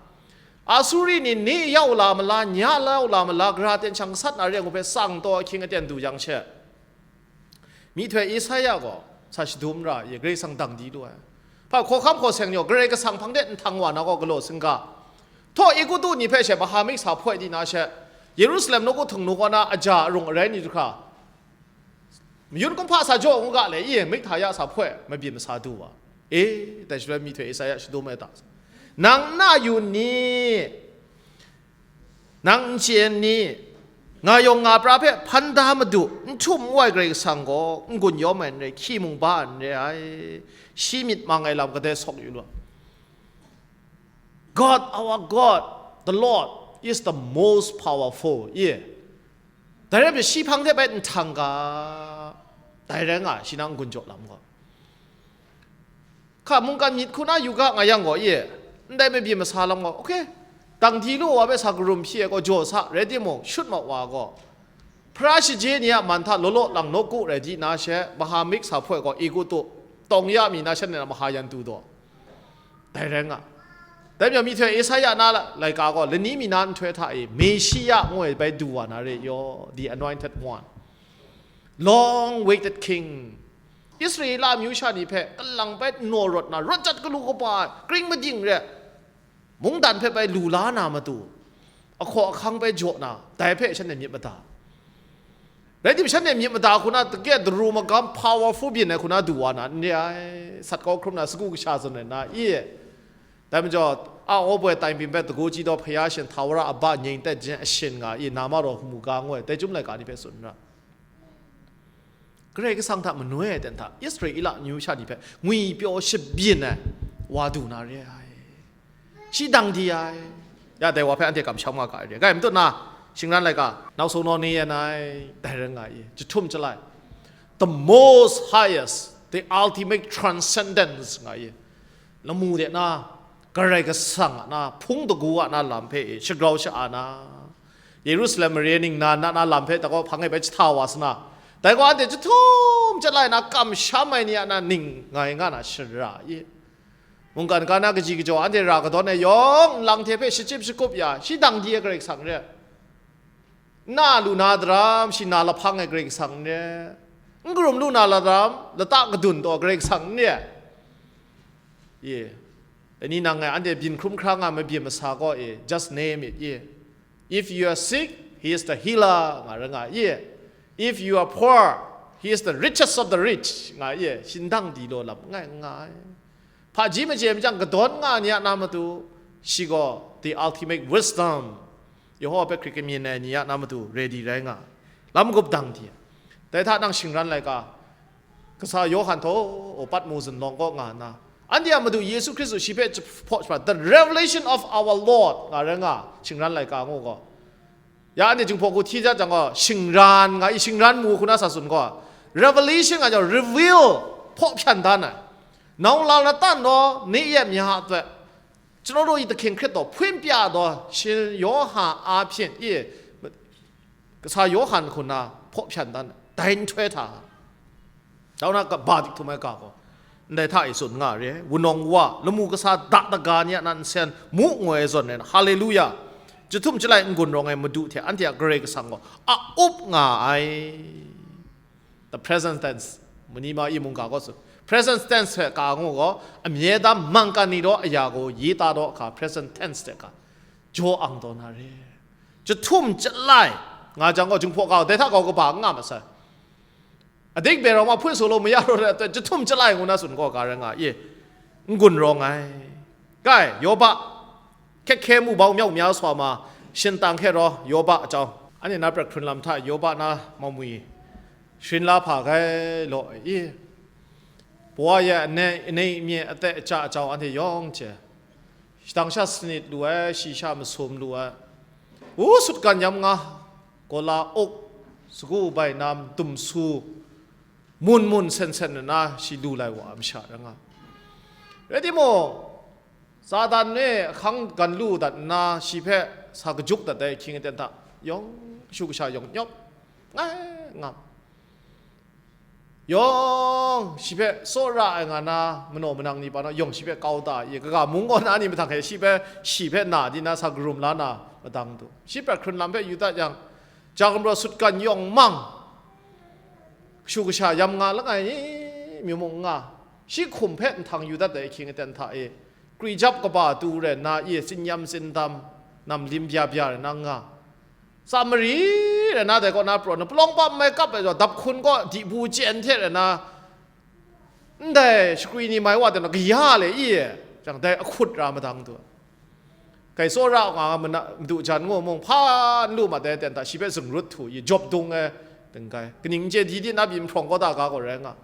Asuri ni ni yau la mala, nya lau la mala, gara ten shang sat na re ai ngu hpe tsang taw ahkying aten du yang she, myihtoi Isaya gaw sa shadum ra i, Karai Kasang dang di lu ai. Hpa hkawhkam hkaw seng yaw, Karai Kasang hpang de nhtang wa na gaw galaw singga. Htaw Egutu ni hpe she maha myit sa hpoi di na she, Yerusalem nawku htung nu kaw na aja arung arai ni du hkra, mayun kumhpa sa jaw ngu ga le, i, myit hta ya sa hpoi mabyin masa du wa. E, dai shaloi myihtoi Esaia shadum ai ta, nang na yun ni, nang n chye n ni? Nga yawng nga pra hpe hpan da Madu, n htum n wai Karai Kasang gaw n-gun yawm ai n rai, hkyi mung ba ai n re ai. Shi myit mang ai lam kadai sawk yu lu ai? God, our God, the Lord, is the most powerful. Ye. Dai rai nme, shi hpang de bai nhtang ga, dai rai nga, shi nang n-gun jaw lam gaw. Hka mungkan myit hku na yu ga nga yang gaw, ye, ndai mabyin masa lam gaw, okay, dang di lu wa hpe sa karum hpyi ai gaw jaw sa, rai timung, shut mat wa gaw, hpara shaje ni a man hta law law lang nawku rai di na she, maha myit sa hpoi gaw, Egutu, tawng ya mi na shanhte na maha yan tu daw. Dai rai nga. Dai majaw, myihtoi Esaia na laika gaw, lani mi na nhtoi hta e, Meshiya ngu ai bai du wa na re yaw, the anointed one, long waited king. Israela amyu sha ni hpe kalang bai naw rawt na, rawt jat galu kaba ai, kring mading re, mungdan hpe bai lu la na matu, ahkaw ahkang bai jaw na, dai hpe shanhte myit mada. Rai tim, shanhte myit mada hku na, dage daru magam powerful byin ai hku na du wa na n re ai, sat kau hkrum na, sagu kasha zawn ai na, i. Dai majaw, a, awboi tai byin bai dagu ji daw hpaya shin, htawara a ba nyeng tai jen ashin nga, i, na ma raw hmu ga ngu ai, dai chyum laika ni hpe tsun n ra. Karai Kasang hta manoi ai ten hta, Israela amyu sha ni hpe ngwipyaw shabyin ai wa du na re ai. Shi dang di ai. Ya, dai wa hpe anhte kamsham nga ga ai re. Kai, matut na, shingran laika, nau sung naw ni yan ai, dai rai nga i, jahtum jalai, the most highest, the ultimate transcendence nga i, lamu de na, Karai Kasang a na, hpung dagu a na lam hpe e shagrau sha-a na, Yerusalem mare ningnan na na lam hpe dagaw hpang e bai jahta wa sa na, dai gaw anhte jahtum jalai na kamsham ai ni a na ning ngai nga na shara i. Mungkan ga na kaji kajaw anhte ra kadawn ai yawng nlang hte hpe shachyip shakup ya, shi dang di ai Karai Kasang re. N na lu na daram, shi na lahpang ai Karai Kasang n re. N karum lu na daram, lata kadun taw Karai Kasang n re. Ye. Dai ni nang ngai anhte byin hkrum hkra nga mabyin masa gaw e, just name it, ye. If you are sick, he is the healer, nga ra nga, ye. If you are poor, he is the richest of the rich, nga, ye. Shi dang di law lam ngai nga ai. Hpaji maje machyang kadawn nga ni a na matu, shi gaw the ultimate wisdom, Yehowa hpe hkrit kamyin ai ni a na matu ready rai nga, lam gup dang di. Dai hta nang shingran laika, kasa Yawhan htaw Patmu zunlawng kaw nga nna, anhte a Madu Yesu Hkristu shi hpe hpaw jahpa, the revelation of our Lord, nga rai nga, shingran laika ngu gaw, ya anhte Jinghpaw hku hti dat jang gaw, shingran nga i, shingran mu hku na sa tsun gaw, revelation nga jang, reveal, hpaw hpyan dan ai. Nau la latan daw, ni yep mya a twe, ကျွန်တော်တို့ 이သခင်ခရစ်တော် ဖွင့်ပြသော ရှင်ယောဟန်အားဖြင့် 이, kasa Yawhan hku na hpaw hpyan dan ai, dai nhtoi hta, dau na kaba dik htum ai ga gaw, ndai hta e tsun nga re, wunawng wa, lamu kasa da daga ni a nan nsen, mu ngoi ai zawn rai na, haleluya, jahtum jalai n-gun rawng ai Madu hte anhte a Karai Kasang gaw a up nga ai. The present tense, mani ma i mungga gaw tsun. Present tense hpe ka ngu gaw, amyɛ dam mangkan ni daw aya gaw yi ta daw hka, present tense hte ka jaw ang taw na re. Jahtum jalai nga jang gaw, Jinghpaw ga dai hta gaw kaba n nga masai. Adik bera ma hpun so lo maya rawt ai, jahtum jalai ngu na tsun gaw ga rai nga i, n-gun rawng ai. Kai, Yoba, hkye hkye mu bau myau mya sua ma, shintang hkye raw Yoba a jau. Anhte na prat hkrun lam hta Yoba na mamwi sharin la hpa gai law i, Bawa ye anei, anei mye ate aja jau anhte yawng hte, shadang sha sanit lu ai, shi sha masum lu ai, u sutgan yam nga, gola uk, sagu bai nam, dumsu, mun mun sen sen na shi lu lai wa ai masha ra nga. Rai timung, Satan e ahkang gan lu dat nna, shi hpe sa kajuk dat ai ahkying aten hta, yawng shu kasha yawng nyawp ngai ngam. Yawng shi hpe tsawra ai nga na, manaw manang ni pa na, yawng shi hpe kau da i, kaga mung kaw na ni mahtang e, shi hpe, shi hpe na di na, sa karum la na madang du. Shi prat hkrun lam hpe yu dat yang, ja gumra sutgan yawng mang, kashu kasha yam nga langai mi mung n nga, Shi hkum hpe nhtang yu dat ai ahkying aten hta e, kri jap kaba tu rai nna, i tsin yam tsin dam, nam lim bya bya rai na nga, Samari rai na dai kaw na prat na palawng pa mai kap ai zaw, dap hkun kaw dibu chyen hte rai na, ndai shakri ni mai wa de na kaya le i, jang dai ahkut ra madang tu. Kai tsawra nga mana madu jan ngu mung hpa n lu mat ai ten hta shi hpe zungrut htu i, jawp dung ai, dinggai kaning n chye di di na byin hprawng kaw da ga gaw rai nga.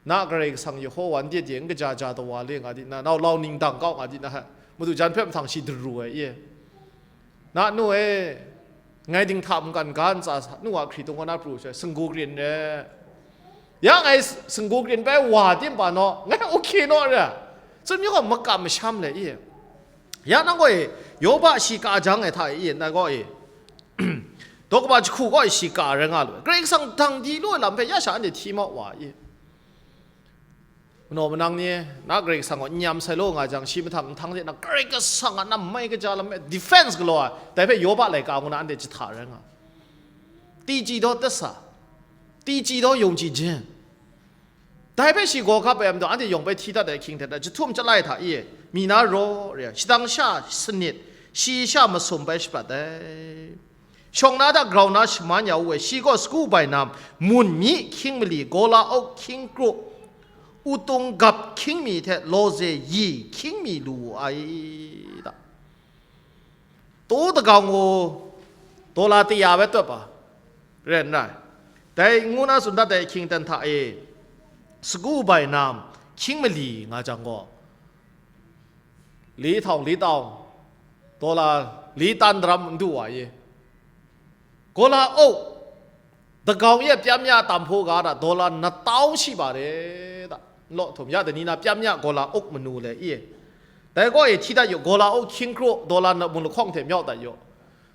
Na Karai Kasang Yehowa n de de n kaja ja tawa le nga di na, nau lau ning dang kau nga di na, madu jan hpe mahtang shi daru ai i. Na nu e, ngai dinghta mungkan ga ntsa sa, nu a hkritung kaw na pru sai, singgu krin re. Ya ngai singgu krin bai wa tim pa naw, ngai oke naw re. Tsun mi gaw makam masham le i. Ya nang gaw e, Yoba shi ka jang ai hta e i, nang gaw e, daw kaba jahku gaw e shi ka rai nga lu ai. Karai Kasang dang di lu ai lam hpe ya sha anhte hti mau wa i. Manaw manang ni, na Karai Kasang gaw n yam sai law nga jang, shi mahtang nhtang de na Karai Kasang a nam mai kaja lam e defense galaw ai, dai hpe Yoba laika ngu na anhte jahta rai nga. 地基都得撒, 地基都永久间. Dai hpe shi gaw kap ai majaw, anhte yawng bai hti dat ai ahkying hte jahtum chyalai hta e, mi na raw re, shadang sha sanit, shi sha masum bai shapat ai. Shawng na hta grau na shaman ya u ai, shi gaw sagu bai nam, mun myi hkying mali, gola auk hkying kru, utung gap hkying mi hte lawze yi hkying mi lu wu ai ta. Tu dagau ngu, dola taya bai tawt pa, ren rai. Dai ngu na tsun dat ai ahkying ten hta e, sagu bai nam, hkying mali nga jang gaw, li htawng li tawng, dola li tan daram n du wa i. Gola auk, dagau e pyam ya tam hpaw ga da, dola natau shi ba re da, n law htum ya dani na pyam ya gola auk manu le i. Dai gaw e hti dat yu, gola auk hkying kru, dola na mun lahkawng hte myau dat yu.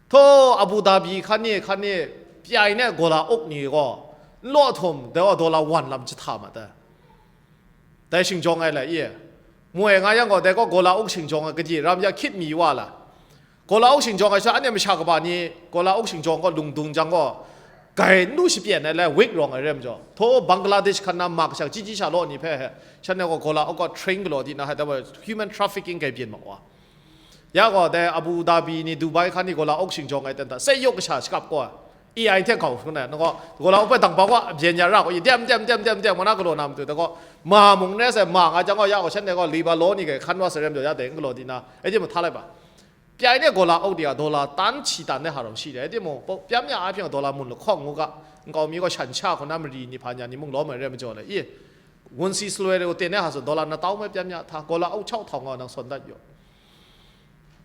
Htaw Abu Dhabi hkan ni, hkan ni, pyai ne gola auk ni gaw, n law htum, dai gaw dola wan lam jahta ma ta. Dai shingjawng ai lai i. Mu ai nga yang gaw, dai gaw gola auk shingjawng ai, kaji ram ya hkyit mi wa la. Gola auk shingjawng ai sha, anhte masha kaba ni gola auk shingjawng gaw lung dung jang gaw, gai n lu shapyen ai lai, wig rawng ai re majaw, htaw Bangladesh hkan na ma kashak chyi chyi sha law ni hpe he, shanhte gaw gola auk gaw train galaw di na hai, dai wa human trafficking gai byin ma wa. Ya gaw, dai Abu Dhabi ni, Dubai hkan ni gola auk shingjawng ai ten hta, sai yawk kasha shakap gaw, A I hte gau hkrum ai, nang gaw, gola auk hpe dang bau gaw, byen ya ra gaw, i dem, dem, dem, dem, dem, ma na galaw na matu, dai gaw, ma mung ne sai, ma nga jang gaw, ya gaw, shanhte gaw, Lebanon ni gai hkan wa sai re majaw, ya dai n galaw di na, e di mu hta lai ba. Pyai ne gola auk di a, dola tan shi tan ne ha rawng shi de, e di mu, pau, pyam ya a hpyang dola mun lahkawng ngu ga, nkau mi gaw shan sha hku na mari ni hpa nya ni mung lawm ai re majaw le, i, wunsi saloi re u ten e ha su, dola natau mai pyam ya hta, gola auk chau htawng gaw nang sawn dat yu.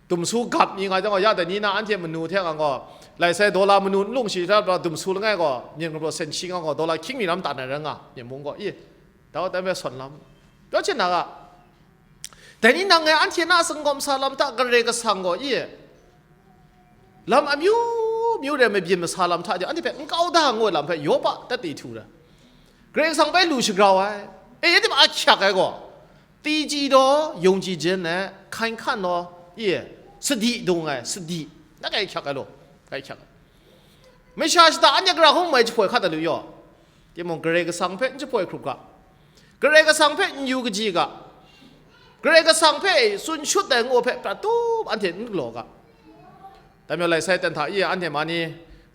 Dumsu gap mi nga jang gaw, ya dai ni na anhte manu hte nga gaw, lai sai dola manu n lung shi hta, dumsu langai gaw, myen gabraw sen shi nga gaw, dola hkying mi ram tan ai rai nga, myen mung gaw, i, dau dai hpe sawn lam. Pyaw hte na ga, dai ni nang e anhte na singkawm sa lam hta Karai Kasang gaw, i, lam amyu myu re mabyin masa lam hta de, anhte hpe n kau da ngu ai lam hpe Yoba tat de htu ra. Karai Kasang bai lu shagrau ai. E, e, tim a hkyak ai gaw, 地基都永久间 ne, hkan hkan naw, i, sadi dung ai, sadi, na kai hkyak ai law, kai hkyak ai. Masha shata anhte gara hkung mai jahpoi hkat ai lu yaw. Timung, Karai Kasang hpe n jahpoi hkrup ga, Karai Kasang hpe n yu kaji ga, Karai Kasang hpe tsun shut ai ngu hpe prat tup anhte n galaw ga. Dai majaw, lai sai ten hta i anhte ma ni,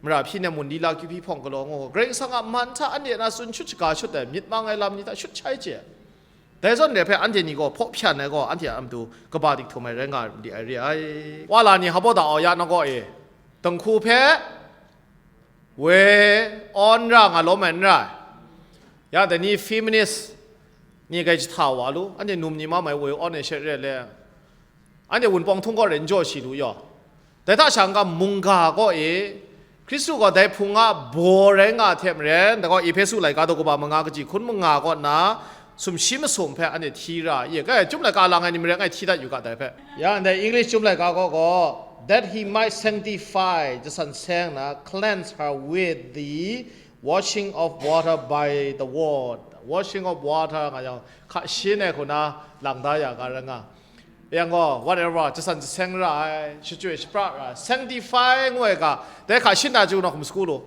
mara hpyi ne mun lila kyu hpyi hpawng galaw ngu, Karai Kasang a man hta anhte na tsun shut shaga shut ai, myit mang ai lam ni hta shut shai chye. Dai zawn re hpe anhte ni gaw hpaw hpyan ai gaw, anhte a matu kaba dik htum ai rai nga di ai re ai. Wa la ni, hpa da au ya na gaw e, dinghku hpe, woi awn ra nga lawm ai n rai. Ya dai ni feminist ni gai jahta wa lu, anhte num ni ma mai woi awn ai she re le, anhte wunpawng htung gaw rai n jaw shi lu yaw. Dai hta sha n-ga mungga kaw e, Hkristu gaw dai hpung a baw rai nga hte maren, dai gaw Ehpesu laika daw kaba manga kaji hkun manga kaw nna, sumshi masum hpe anhte hti ra, i, kai, Chyum laika lang ai ni maren ngai hti dat yu ga dai hpe. Ya ndai English Chyum laika gaw gaw, "That he might sanctify," jasan seng na, "cleanse her with the washing of water by the word." Washing of water nga yang, hka shin ai hku na lang da ya ga rai nga. Yang gaw, whatever, jasan jaseng ra ai, shachyoi shapra ra ai, sanctify ngu ai ga, dai hka shin na chyu na hkum sagu lu.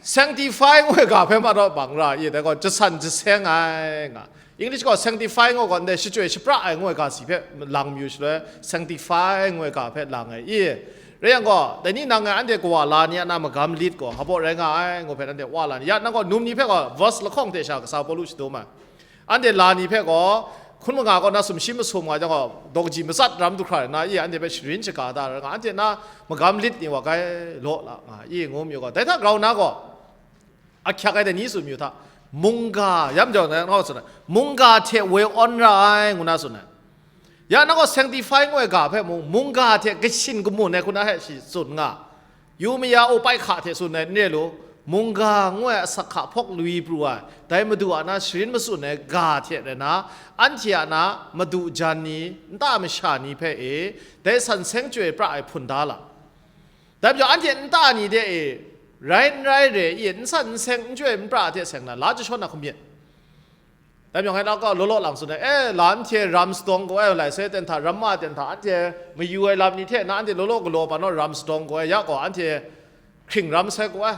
Sanctify ngu ai ga hpe ma raw bang ra i, dai gaw jasan jaseng ai nga. English gaw sanctify ngu gaw ndai shachyoi shapra ai ngu ai ga si hpe lang mayu shaloi, sanctify ngu ai ga hpe lang ai i. Rai yang gaw, dai ni nang ngai anhte kawa la ni a na magam lit gaw, hpaw rai nga ai ngu hpe nanhte wa la ni. Ya, nang gaw num ni hpe gaw verse lahkawng hte sha kasa Pawlu shadum ai. Anhte la ni hpe gaw, hkun manga kaw na sumshi masum nga jang gaw, daw kaji matsat ram du hkra na i, anhte hpe sharin shaga da ra nga, anhte na magam lit ni wa gai law la nga i, ngu mayu gaw, dai hta grau na gaw, ahkyak ai dai ni tsun mayu hta, mungga, yam jau na, nau tsun ai, mungga hte woi awn ra ai, ngu na tsun ai. Ya, nang gaw sanctify ngu ai ga hpe mung, mungga hte kashin kamun ai hku na hpe shi tsun nga. Yu maya u paihka hte tsun ai n re lu, mungga ngu ai asak hka hpawk lui pru ai, dai Madu a na sharin matsun ai ga hte rai na, anhte a na madu jan ni, nta masha ni hpe e, dai san seng chyoi pra ai hpun da la. Dai majaw, anhte nta ni de e, rai n rai re i, n san n seng, n chyoi n pra hte seng na, la jashawn na hku myit. Dai majaw ngai nau kaw law law lang tsun ai, e, la anhte ram sadawng gaw ai, lai sai ten hta, ramma ten hta, anhte mayu ai lam ni hte na anhte law law galaw pa naw ram sadawng gaw ai, ya gaw anhte hkring ram sai gaw ai.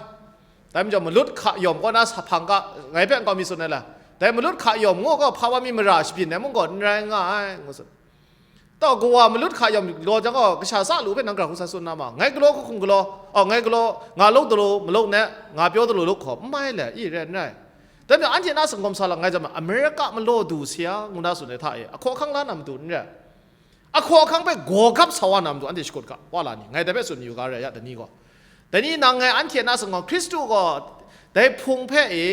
Dai majaw malut hka yawm kaw na sa hpang ga, ngai hpe nkau mi tsun ai la, dai malut hka yawm ngu gaw hpa wa mi mara shabyin ai mung gaw n rai nga ai, ngu tsun. Tau kawa malut hka yawm galaw jang gaw, kasha sa lu hpe nang gara hku sa tsun na ma? Ngai galaw hku hkum galaw, oh, ngai galaw, nga lawk daw lu malawk ne, nga pyaw daw lu lawk hkaw, n mai le, i rai n rai. Dai majaw anhte na sanggawm sa lang ngai jam, Amerika malaw du si a, ngu na tsun ai hta e, ahkaw ahkang la na matu n rai. Ahkaw ahkang hpe gaw gap sa wa na matu anhte shakut ga, wa la ni, ngai dai hpe tsun yu ga rai ya, dai ni gaw. Dai ni nang ngai anhte na sanggawm, Hkristu gaw dai Hpung hpe e,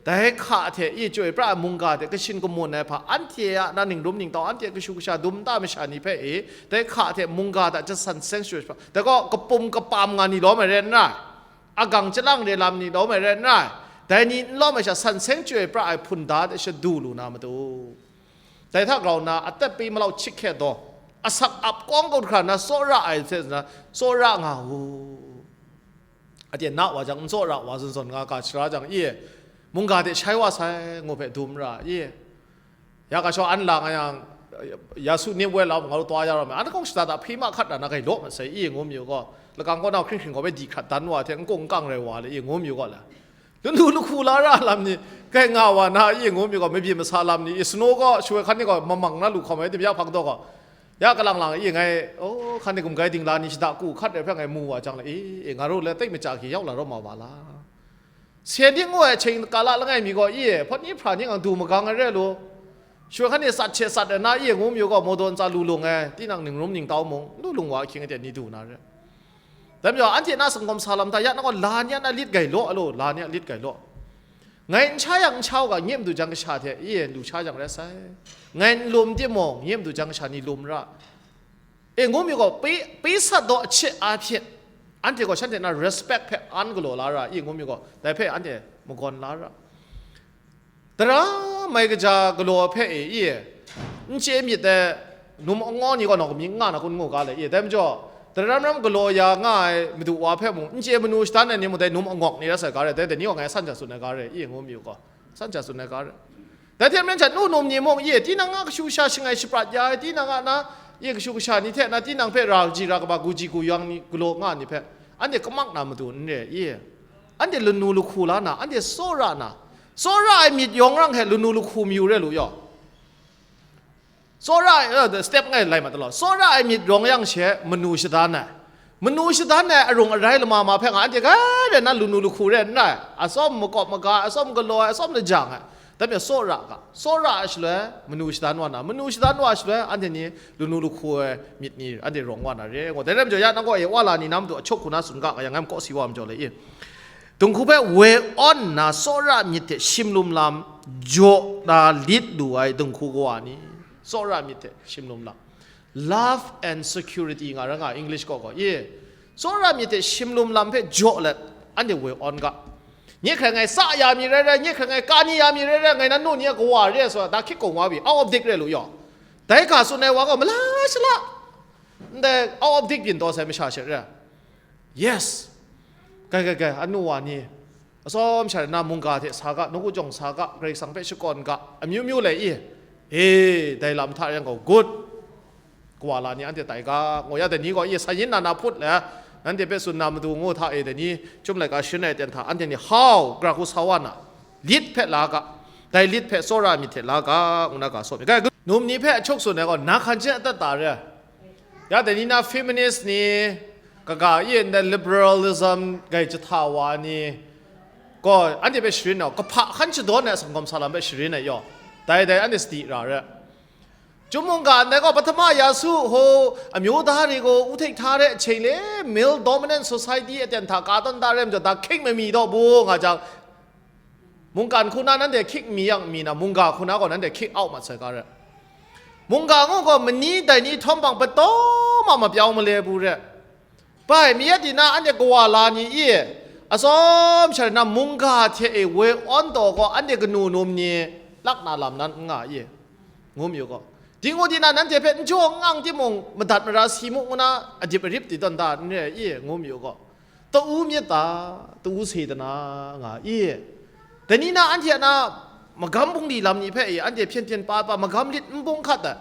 dai hka hte i chyoi pra ai mungga hte kashin kamun ai hpa, anhte a na ningrum ningtau, anhte kashu kasha dum nta masha ni hpe e, dai hka hte mungga hta jasan seng shut hpa, dai gaw kapum kapam nga ni lawm ai rai n rai, agang chyalang re lam ni lawm ai rai n rai, dai ni n lawm ai sha san seng chyoi pra ai hpun da hte shadu lu na matu. Dai hta grau nna, atet pyi malau chik hkye daw, asak ap kawng kau hkra nna tsawra ai hte na, tsawra nga u. Anhte na wa jang, n tsawra wa zawn zawn nga ga shara jang, i, mungga hte shai wa sai, ngu hpe dum ra, i, ya ga shaw an la nga yang, ya su ni woi lau, nga lu taw ya rawt me, an kawng shada da hpri ma hkat ra na gai law masai, i, ngu mayu gaw, lakang kaw na hkring hkring gaw bai di hkrat dan wa hte, n kung n kang rai wa le, i, ngu mayu gaw le. Lanu lahku la ra lam ni, kai nga wa na, i ngu mi gaw, mabyin masa lam ni, i sano gaw, shawoi hkan ni gaw, mamang na lu hkawm ai, tim ya hpang taw gaw, ya kalang lang, i ngai, oh, hkan ni gumgai dingla ni shada ku hkat ai hpe ngai mu wa jang le, i, i nga ru le, teng maja hki yau la rawt ma wa la. Sen ting ngu ai hkying kala langai mi gaw, i, hpawt ni hpra ni ngang du magang ai re lu, shawoi hkan ni sat hte sat ai na, i ngu mi gaw, mawdaw ntsa lu lung ai, tinang ningrum ningtau mung, lu lung wa ahkying aten ni du na re. Dai majaw, anhte na sanggawm sa lam hta, ya na gaw la ni a na lit gai law, alo, la ni a lit gai law. Ngai n sha yang n sha u ga, nye madu jan kasha hte, i, lu sha jang rai sai. Ngai n lum timung, nye madu jan kasha ni lum ra. E, ngu mi gaw, pyi, pyi sat daw ahkye a hpyin, anhte gaw shanhte na respect hpe an galaw la ra, i, ngu mi gaw, dai hpe anhte magawn la ra. Tara mai kaja galaw hpe e, i, n chye myit ai num angawk ni gaw nawk mi n nga na kun ngu ga le, i, dai majaw, tara ram ram galaw ya nga ai madu wa hpe mung, n chye manu shadan ai ni mung dai num angawk ni rai sai ga re, dai, dai ni gaw ngai san ja tsun ai ga re, i, ngu mi u gaw, san ja tsun ai ga re. Dai hte maren sha, nu num ni mung, i, tinang a kashu kasha shangai shaprat ya ai, tinang a na, i, kashu kasha ni hte na, tinang hpe ra kaji ra kaba, guji guyang ni galaw nga ni hpe, anhte kamak na matu n re, i, anhte lanu lahku la na, anhte tsawra na, tsawra ai myit yawng rang hte lanu lahku mayu re lu yaw. Tsawra ai, eh, step ngai lai mat law. Tsawra ai myit rawng yang she manu shadan ai. Manu shadan ai arung arai lama ma hpe nga anhte grai rai na lanu lahku re n rai. Atsawm makawp maga, atsawm galaw ai, atsawm lajang ai. Dai hpe tsawra ga, tsawra ai shaloi, manu shadan wa na, manu shadan wa ai shaloi, anhte ni lanu lahku ai myit ni anhte rawng wa na re, ngu. Dai rai majaw, ya nang gaw e wa la ni na matu ahkyak hku na tsun ga, nga yang ngai kaw si wa majaw le i. Dinghku hpe woi awn nna tsawra myit hte shim lum lam jaw na lit lu ai dinghku kawa ni, tsawra myit hte shim lum lam, love and security nga ra nga English kaw gaw, i, tsawra myit hte shim lum lam hpe jaw let, anhte woi awn ga. Nye hkrai ngai sa ya mi rai rai, nye hkrai ngai ka ni ya mi rai rai, ngai nan nu ni a kawa re ai sa, da hkyit kung wa pyi, out of date re lu yaw. Dai ga tsun ai wa gaw, mala shala, ndai out of date byin taw sai masha she re. Yes. Gai, gai, gai, anu wa ni, atsawm sha na mungga hte sa ga, nawku jawng sa ga, Karai Kasang hpe shakawn ga, amyu myu le i. E, dai lam hta yang gaw, good. Kawa la ni anhte tai ga, ngu ya dai ni gaw, i, sayin na na hput le, Nanhte hpe tsun na matu ngu hta e, dai ni chyum laika sharin ai aten hta, anhte ni hau, gara hku sa wa na, lit hpe la ga, dai lit hpe tsawra myit hte la ga, ngu na ga sawm myit. Ga, num ni hpe ahkyuk tsun ai gaw, na hkan hte atat ta re. Ya, dai ni na feminist ni, kaga e ndai liberalism gai jahta wa ni, gaw, anhte hpe sharin ai, kahpa hkan shadawn ai sanggawm sa lam hpe sharin ai yaw, dai dai anhte sadi ra re. Chyum mungga ndai gaw, ปฐมยาสูบ hku, amyu da re gaw, อุเทก hta re, အချိန်လေး male dominant society အတန်ထ က tawn da re majaw, da hkying mami daw bu nga jang, mungkan hku na nanhte hkying mi yang mi na, mungga hku na gaw nanhte kick out mat sai ga re. Mungga ngu gaw, mani dai ni htawm hpang pataw ma mapyau male bu re. Bai, mi yat di na anhte kawa la ni e, atsawm sha na mungga hte e woi awn taw gaw, anhte kanu num ni lak na lam nan n nga i, ngu mayu gaw, dingu di na nanhte hpe n jaw n ang timung, madat mara si mu ngu na adip arip di tawn da n re i, ngu mayu gaw, ta u myit ta, ta u se ta na nga i, dai ni na anhte a na magam bungli lam ni hpe e anhte hpyen hpyen pa pa magam lit n bung hkat ai.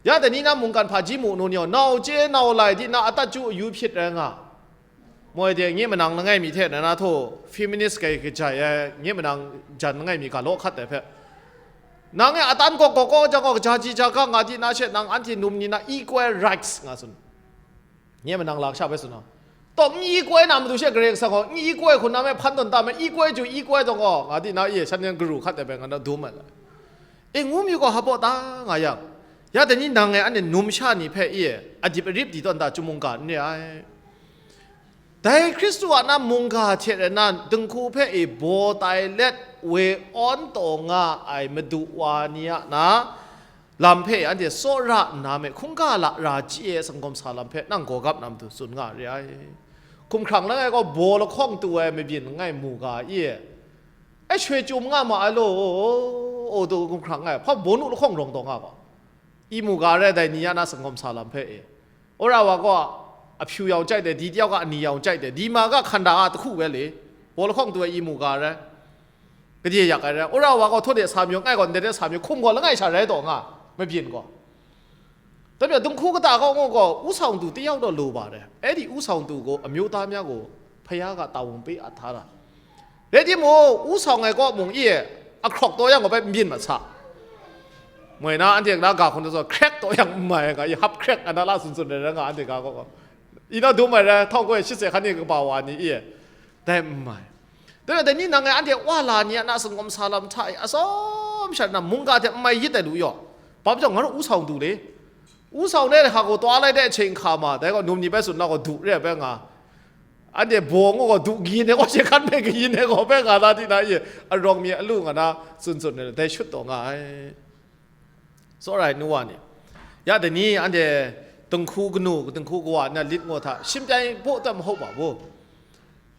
Ya dai ni na mungkan hpaji mu nu ni gaw, nau chye nau lai di na atat chyu ayu hpyit rai nga. Moi de, nye manang langai mi hte na na htaw feminist gai kajai ai, nye manang jan langai mi ga law hkat ai hpe, nang e atan gaw gaw gaw jang gaw, kaja ji ja ga nga di na she, nang anhte num ni na equal rights nga tsun. Nye manang lasha bai tsun na, tawng n equal na matu she Karai Kasang gaw, n equal hku na me hpan tawn ta me, equal ju equal tawn gaw, nga di na e shan yan garu hkat ai bai nga na dum ai la. E ngu mi gaw hpa ta nga yang, ya dai ni nang e anhte num sha ni hpe e adip arip di tawn da, chyum mungga n re ai. Dai Hkristu a na mungga hte rai na dinghku hpe e baw tai let woi awn taw nga ai madu wa ni a na lam hpe anhte tsawra nna me hkungga lara chye ai sanggawm sa lam hpe nang gaw gap na matu tsun nga re ai. Hkumhkrang langai gaw baw lahkawng tu ai mabyin langai mu ga i, ai shoi chyum nga ma ai law, o, o, tu hkumhkrang ai, hpa baw nu lahkawng rawng taw nga gaw, i mu ga rai dai ni ya na sanggawm sa lam hpe e. Wora wa gaw ahpyu yau chyai de, di tayau ga ani yau chyai de, di ma ga hkanda a tahku we le, baw lahkawng tu ai i mu ga rai, kade yak ai rai, wora wa gaw htaw de sa mayu, ngai gaw ndai de sa mayu, hkum gaw langai sha rai taw nga, mabyin gaw. Dai majaw, dinghku kata gaw ngu gaw, u sau ntu tayau daw lu ba re. Edi u sau ntu gaw, amyu ta mya gaw, hpaya ga tawung pe a hta ra. Rai timung, u sau ngai kaw mung i, ahkrawk taw yang gaw bai n byin mat sa. Moi na, anhte na ga hkun taw, hkrek taw yang n mai ga, i hap hkrek, ana la sun sun rai rai nga, anhte ga gaw. I na dum ai rai, htawng gaw shit se hkan ni kaba wa ni i, dai n mai. Dai, dai ni nang e anhte wa la ni a na sanggawm sa lam hta e, atsawm sha na mungga hte n mai yit ai lu yaw. Ba majaw, nga ru u sau du le. U sau ne ha gaw twa lai de ahkying hka ma, dai gaw num ni bai tsun na gaw du re ai bai nga. Anhte baw ngu gaw du kayin ai gaw, she hkan bai kayin ai gaw bai nga na di na i, arawng mi alu nga na tsun tsun ai, dai shut taw nga ai. Tsawra ai nu wa ni, ya dai ni anhte dinghku kanu, dinghku kawa na lit ngu hta, shinpyai baw dat mahau ba bu?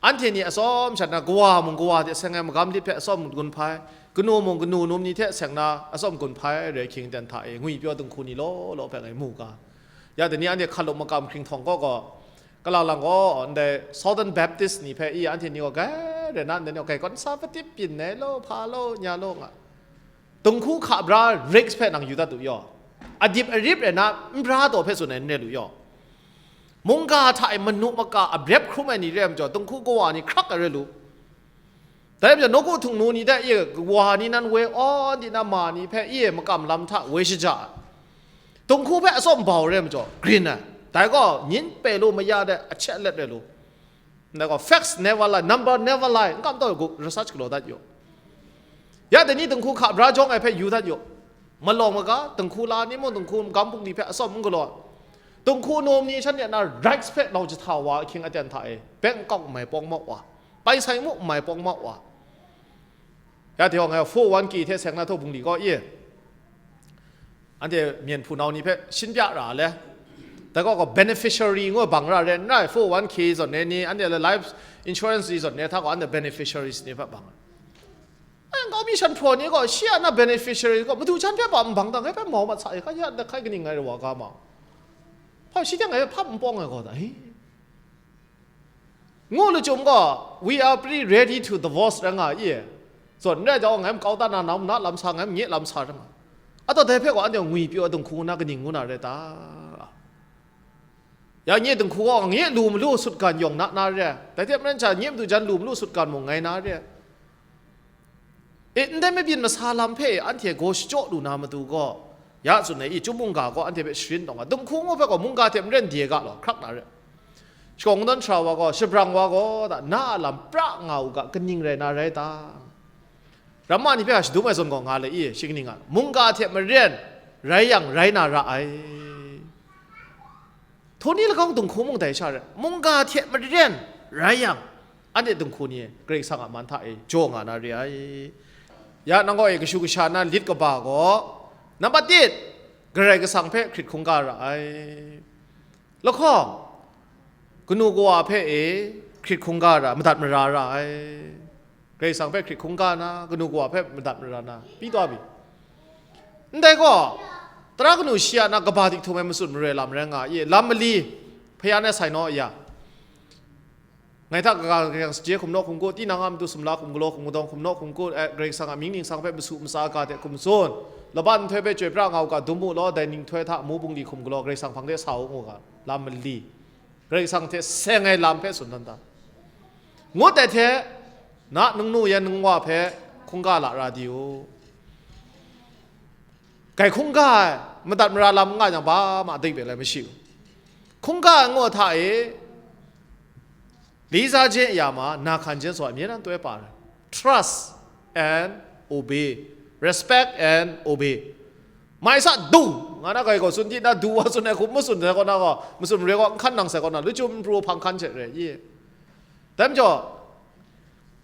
Anhte ni atsawm sha na, kawa mung kawa hte seng ai magam lit hpe atsawm gun hpai, kanu mung kanu num ni hte seng na atsawm gun hpai rai hkying ten hta e, ngwipyaw dinghku ni law law hpe ngai mu ga. Ya dai ni anhte hkalup makam hkringhtawng kaw gaw, kalang lang gaw, ndai Southern Baptist ni hpe i anhte ni gaw gai rai na, ndai ni gaw gai conservative byin ai law, hpa law, nya law nga. Dinghku hka bra rights hpe nang yu dat u yaw. Adip arip rai na, n bra taw hpe tsun ai n rai lu yaw. Mungga hta e manu maka abrep hkrum ai ni re ai majaw, dinghku kawa ni hkrak ai rai lu. Dai majaw, nawku htung nu ni hte i kawa ni nan woi awn di na ma ni hpe i makam lam hta woi shaja ai. Dinghku hpe atsawm bau rai majaw, grin ai. Dai gaw, nyin pe lu maya de, ahkyet let rai lu. Ndai gaw, facts never lie, number never lie. N kam taw, research galaw dat yaw. Ya dai ni dinghku hka bra jawng ai hpe yu dat yaw. Malawng maga, dinghku la ni mung, dinghku magam bungli hpe atsawm n galaw. Dinghku num ni shanhte na rights hpe nau jahta wa ahkying aten hta e, bank account mai pawng mau wa, pai sai mu mai pawng mau wa. Ya hte gaw ngai four oh one K hte seng na htaw bungli kaw i, anhte myen hpunau ni hpe shin pya ra le. Dai gaw gaw beneficiary ngu bang ra re n rai, four oh one K zawn e ni, anhte le life insurance ni zawn e hta gaw, anhte beneficiaries ni hpe bang ra. Ai, nkau mi shan hpraw ni gaw, shi a na beneficiary gaw, madu jan hpe pa n bang dang, ngai hpe mau mat sa e, ka ya, da hkai kaning ngai wa ga ma. Hpa shi teng ngai hpe hpap n pawng ai gaw da, hi. Ngu lu chyum gaw, "We are pretty ready to divorce," rai nga i. Zawn n rai jau, ngai makau ta na, na, na lam sa, ngai manye lam sa rai nga. Ataw dai hpe gaw, anhte ngwi pyaw ai dinghku na kaning ngu na rai ta? Ya nye dinghku gaw nye lu malu sutgan yawng na na re ai. Dai hte maren sha nye madu jan lu malu sutgan mung ngai na re ai. E, ndai mabyin masa lam hpe anhte gaw shachyaw lu na matu gaw, ya tsun ai, i, chyum mungga gaw anhte hpe sharin taw nga, dinghku ngu hpe gaw mungga hte maren de ga law, hkrak na re. Shakawn kungdawn sara wa gaw, shabrang wa gaw, da, na a lam pra nga u ga, kaning rai na rai ta? Ramma ni hpe a shadum ai zawn gaw nga le i, shi kaning nga, mungga hte maren rai yang, rai na ra ai. Htawni lahkawng dinghku mung dai sha re, mungga hte maren rai yang, anhte dinghku ni Karai Kasang a man hta e jaw nga na re ai. Ya nang gaw e kashu kasha na lit kaba gaw, nambat tit, Karai Kasang hpe hkrit hkungga ra ai. Lahkawng, kanu kawa hpe e hkrit hkungga ra, madat mara ra ai. Karai Kasang hpe hkrit hkungga na, kanu kawa hpe madat mara na, pyi taw mi. Ndai gaw, tara kanu shi a na kaba dik htum ai matsun maroi lam rai nga i, lam mali, hpayan ai sai naw aya. Ngai hta kaga kaga yang saje hkum naw hkum kut, tinang a matu sumla hkum galaw hkum kadawng hkum naw hkum kut, eh, Karai Kasang a mying ningsang hpe masu matsa ga hte hkum tsun, laban nhtoi hpe chyoi pra nga u ga, dum mu law, dai ninghtoi hta amu bungli hkum galaw Karai Kasang hpang de sa u ngu ga, lam mali, Karai Kasang hte seng ai lam hpe tsun dan ta. Ngut ai hte, na nungnu yan nungwa hpe hkungga lara di u. Gai hkungga ai, madat mara lam n nga yang, ba ma dingbe lai mashi u. Hkungga ai ngu hta e, လေးစားခြင်း အရာမှာ နာခံခြင်းဆိုတာ အမြဲတမ်းတွဲပါတယ်။ Trust and obey, respect and obey. Mai sa du, nga na gai gaw, sun di na du wa sun ai hkum, ma sun sai kaw na gaw, ma sun re gaw, n hkan nang sai kaw na, lu chum pru hpang hkan hte re, ye. Dai majaw,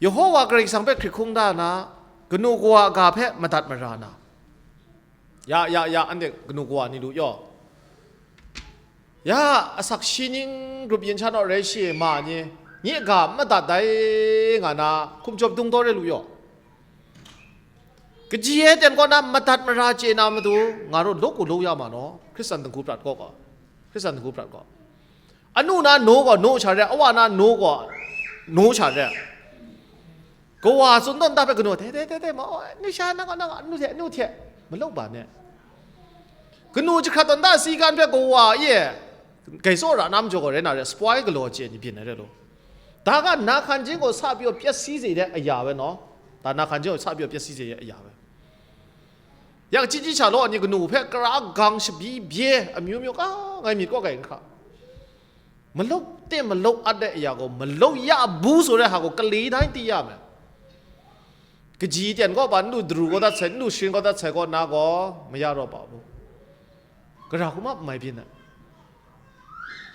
Yehowa Karai Kasang hpe hkrit hkungga na, kanu kawa ga hpe madat mara na, ya, ya, ya, anhte kanu kawa ni lu yaw. Ya, asak shi ning grup yin sha naw rai shi ma ni, nye ga madat dai nga na, hkum jawp dung taw re lu yaw. Kaji e ten kaw na madat mara chye na matu, nga rawt law ku law ya ma naw, Hkristan dinghku prat kaw gaw, Hkristan dinghku prat gaw. Anu na no gaw no sha re, awa na no gaw no sha re. Kawa tsun tawn ta hpe kanu, "Te, te, te, te, ma, oh, nu sha, nang, nang, anu hte, anu hte," malau ba ne. Kanu jahkrat tawn ta si kan hpe kawa e gai tsaw ra na majaw gaw rai na re, spoil galaw chye ni byin ai re lo. Da ga na hkan jin gaw sa pyaw pyat si ze de aya we naw, da na hkan jin gaw sa pyaw pyat si ze de aya we. Yak chyi chyi sha law, ni kanu hpe kara gang shabi bye amyu myu ka ngai myit kaw kai n hkra. Maluk te maluk at de aya gaw, maluk ya bu so re ha gaw, kali dai ti ya me. Kaji ten gaw ba, nlu daru gaw dat sai, nlu sharin gaw dat sai gaw na gaw, maya raw pa bu. Gara hku ma mai byin ai.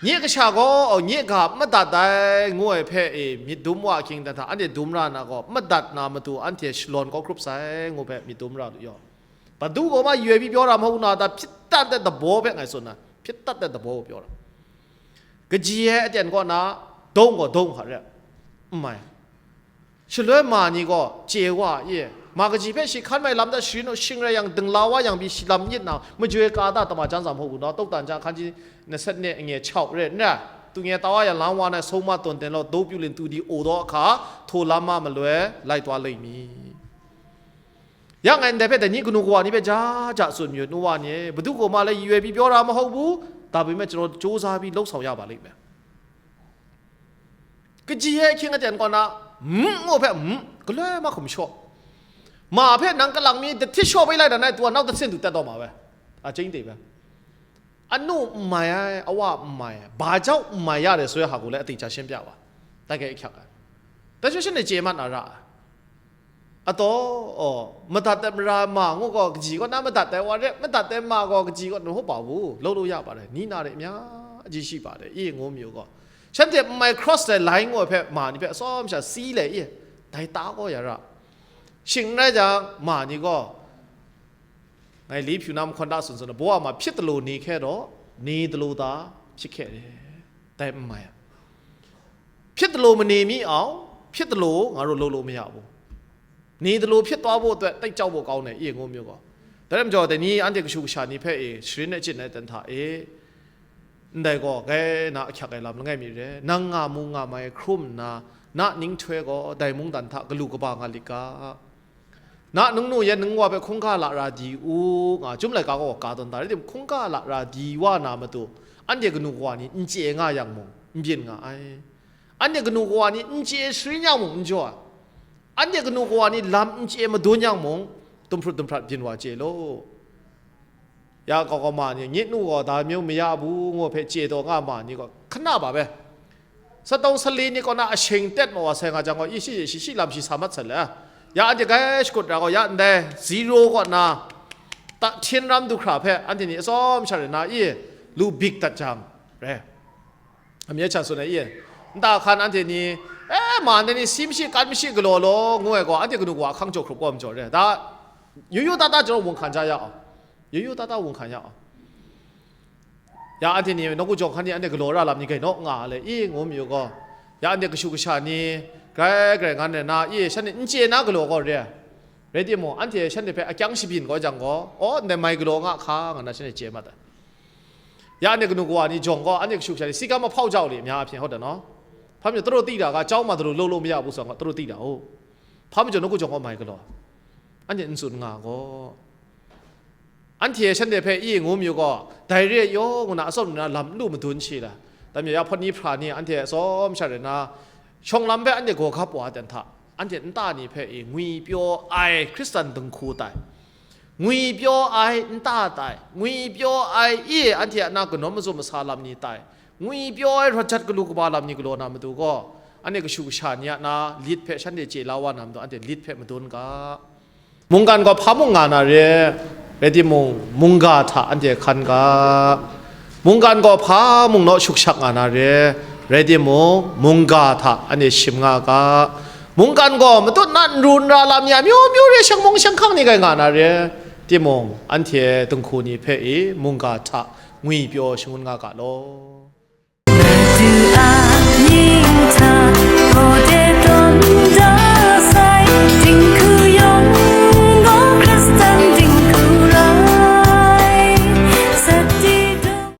Nye kasha gaw, nye ga madat dai, ngu ai hpe e, myit dum wa ahkying dan hta, anhte dum ra na gaw, madat na matu anhte shalawn kau hkrup sai, ngu hpe myit dum ra lu yaw. Padu gaw ma yoi pyi pyaw ra ma u na ta, hpyit dat ai dabaw hpe ngai tsun na, hpyit dat ai dabaw pyaw ra. Kaji ai aten kaw na, dawng gaw dawng hka re, n mai. Shaloi ma ni gaw chye wa ye, ma kaji hpe shi hkan mai lam dat sharin u, shing rai yang, dingla wa yang pyi shi lam nyit na, majoi ka da tama jan za hpaw u na, tawk dan jang hkan ji na sat ne nge chau re n rai, tu nge tawa yang lam wa na, song ma tawn ten law, daw pyu lin tu di o daw hka, htaw lam ma maloi, lai taw lai mi. Ya ngai ndai hpe dai ni kanu kawa ni hpe ja ja tsun mayu, nu wa ni e, badu kaw ma lai yu ai pyi pyaw ra ma hau bu, da bai me chyaw jaw za pyi law sau ya ba lai me. Kaji e hkying aten kaw na, mm, ngu hpe, mm, galoi ma hkum shaw. Ma hpe nang kalang mi dahtit shaw bai lai dan ai, tu a nau dasin du tat daw ma we. A chying de be. Anu n mai ai, awa n mai ai, ba jau n mai ya de soi ha gu lai, a ting cha shin pya wa. Tai kai ahkyak ai. Dai shaw shin de chye mat na ra ai. Ataw, aw, madat ai mara ma ngu gaw, kaji kaw na madat ai wa re, madat ai ma gaw, kaji kaw na hpaw pa wu, law law ya pa re, ni na re mya, ji shi pa re, i ngu mayu gaw. Shanhte n mai cross ai lai ngu ai hpe, ma ni hpe atsawm sha si le i, dai ta gaw ya ra. Shing n rai jang, ma ni gaw, ngai li hpyu na mahkawn da tsun tsun, baw a ma hpyit dalaw ni hkye daw, ni dalaw ta hpyit hkye re. Dai n mai a. Hpyit dalaw mane mi au, hpyit dalaw nga ru law law maya bu. Ni dalaw hpyit taw baw tut, tai jau baw kau ne, i ngu mayu gaw. Dai majaw, dai ni anhte kashu kasha ni hpe e, sharin ai chyin ai dan hta e, ndai gaw, gai na ahkyak ai lam langai mi re, nang nga mu nga mai hkrum nna, na ninghtoi gaw, dai mungdan hta galu kaba nga lit ga. Na nungnu yan nungwa hpe hkungga lara di u, nga, Chyum laika gaw ka tawn da, rai tim, hkungga lara di wa na matu, Anhte kanu kawa ni n chye nga yang mung, n byin nga ai. Anhte kanu kawa ni n chye sharin yang mung, n jaw ai. Anhte kanu kawa ni lam n chye madun yang mung, dumhprut dumhprat byin wa chye law. Ya kau kau ma ni, nye nu gaw da myu maya bu ngu hpe chye taw nga ma ni gaw, hkan na ba be. Satawng sali ni kaw na ashing tet ma wa sai nga jang gaw, i shi shi shi lam shi sa mat sai le. Ya anhte grai shakut ra gaw, ya ndai zero kaw na, ta, htin ram du hkra hpe anhte ni atsawm sha rai na, i lu bik dat jang, re. Amye cha tsun ai, i nta hkan anhte ni, e, ma ndai ni si mashi, kan mashi galaw law, ngu ai gaw, anhte kanu kawa ahkang jaw hkrup kawm jaw re. Da, yu yu ta ta jaw wung hkan ja ya aw. Yu yu ta ta wung hkan ya aw. Ya anhte ni nawku jawng hkan ni anhte galaw ra lam ni gai naw nga le, i ngu mayu gaw, ya anhte kashu kasha ni grai grai ngan rai na, i shanhte n chye na galaw gaw re ai. Rai timung, anhte shanhte hpe akyang shabyin kau jang gaw, aw, ndai mai galaw nga hka, nga na shanhte chye mat ai. Ya anhte kanu kawa ni jawng gaw, anhte kashu kasha ni, si ga mahpau jau li, mya a hpyen hawt da naw. Hpa majaw, taraw ti da ga, jau ma daru lo lo maya bu sa nga, taraw ti da u. Hpa majaw, nawku jawng gaw mai galaw. Anhte n tsun nga gaw. Anhte shanhte hpe i ngu mayu gaw, dai re ai yaw ngu na atsawm na lam n lu madun shi la. Dai majaw ya hpawt ni hpra ni anhte atsawm sha rai na, shawng lam hpe anhte gaw gap wa ai ten hta, anhte nta ni hpe i ngwipyaw ai Hkristan dinghku tai, ngwipyaw ai nta tai, ngwipyaw ai i anhte a na kanawn mazum masa lam ni tai, ngwipyaw ai rawt jat galu kaba lam ni galaw na matu gaw, anhte kashu kasha ni a na lit hpe shanhte chye la wa na matu, anhte lit hpe madun ga. Mungkan gaw hpa mung nga na re, rai timung, mungga hta anhte hkan ga. Mungkan gaw hpa mung naw shukshak nga na re, rai timung, mungga hta anhte shim nga ga. Mungkan gaw matut na n ru n ra lam ni a myu myu re shang mung shang hkang ni gai nga na re, timung, anhte dinghku ni hpe i mungga hta ngwipyaw shangun nga ga law.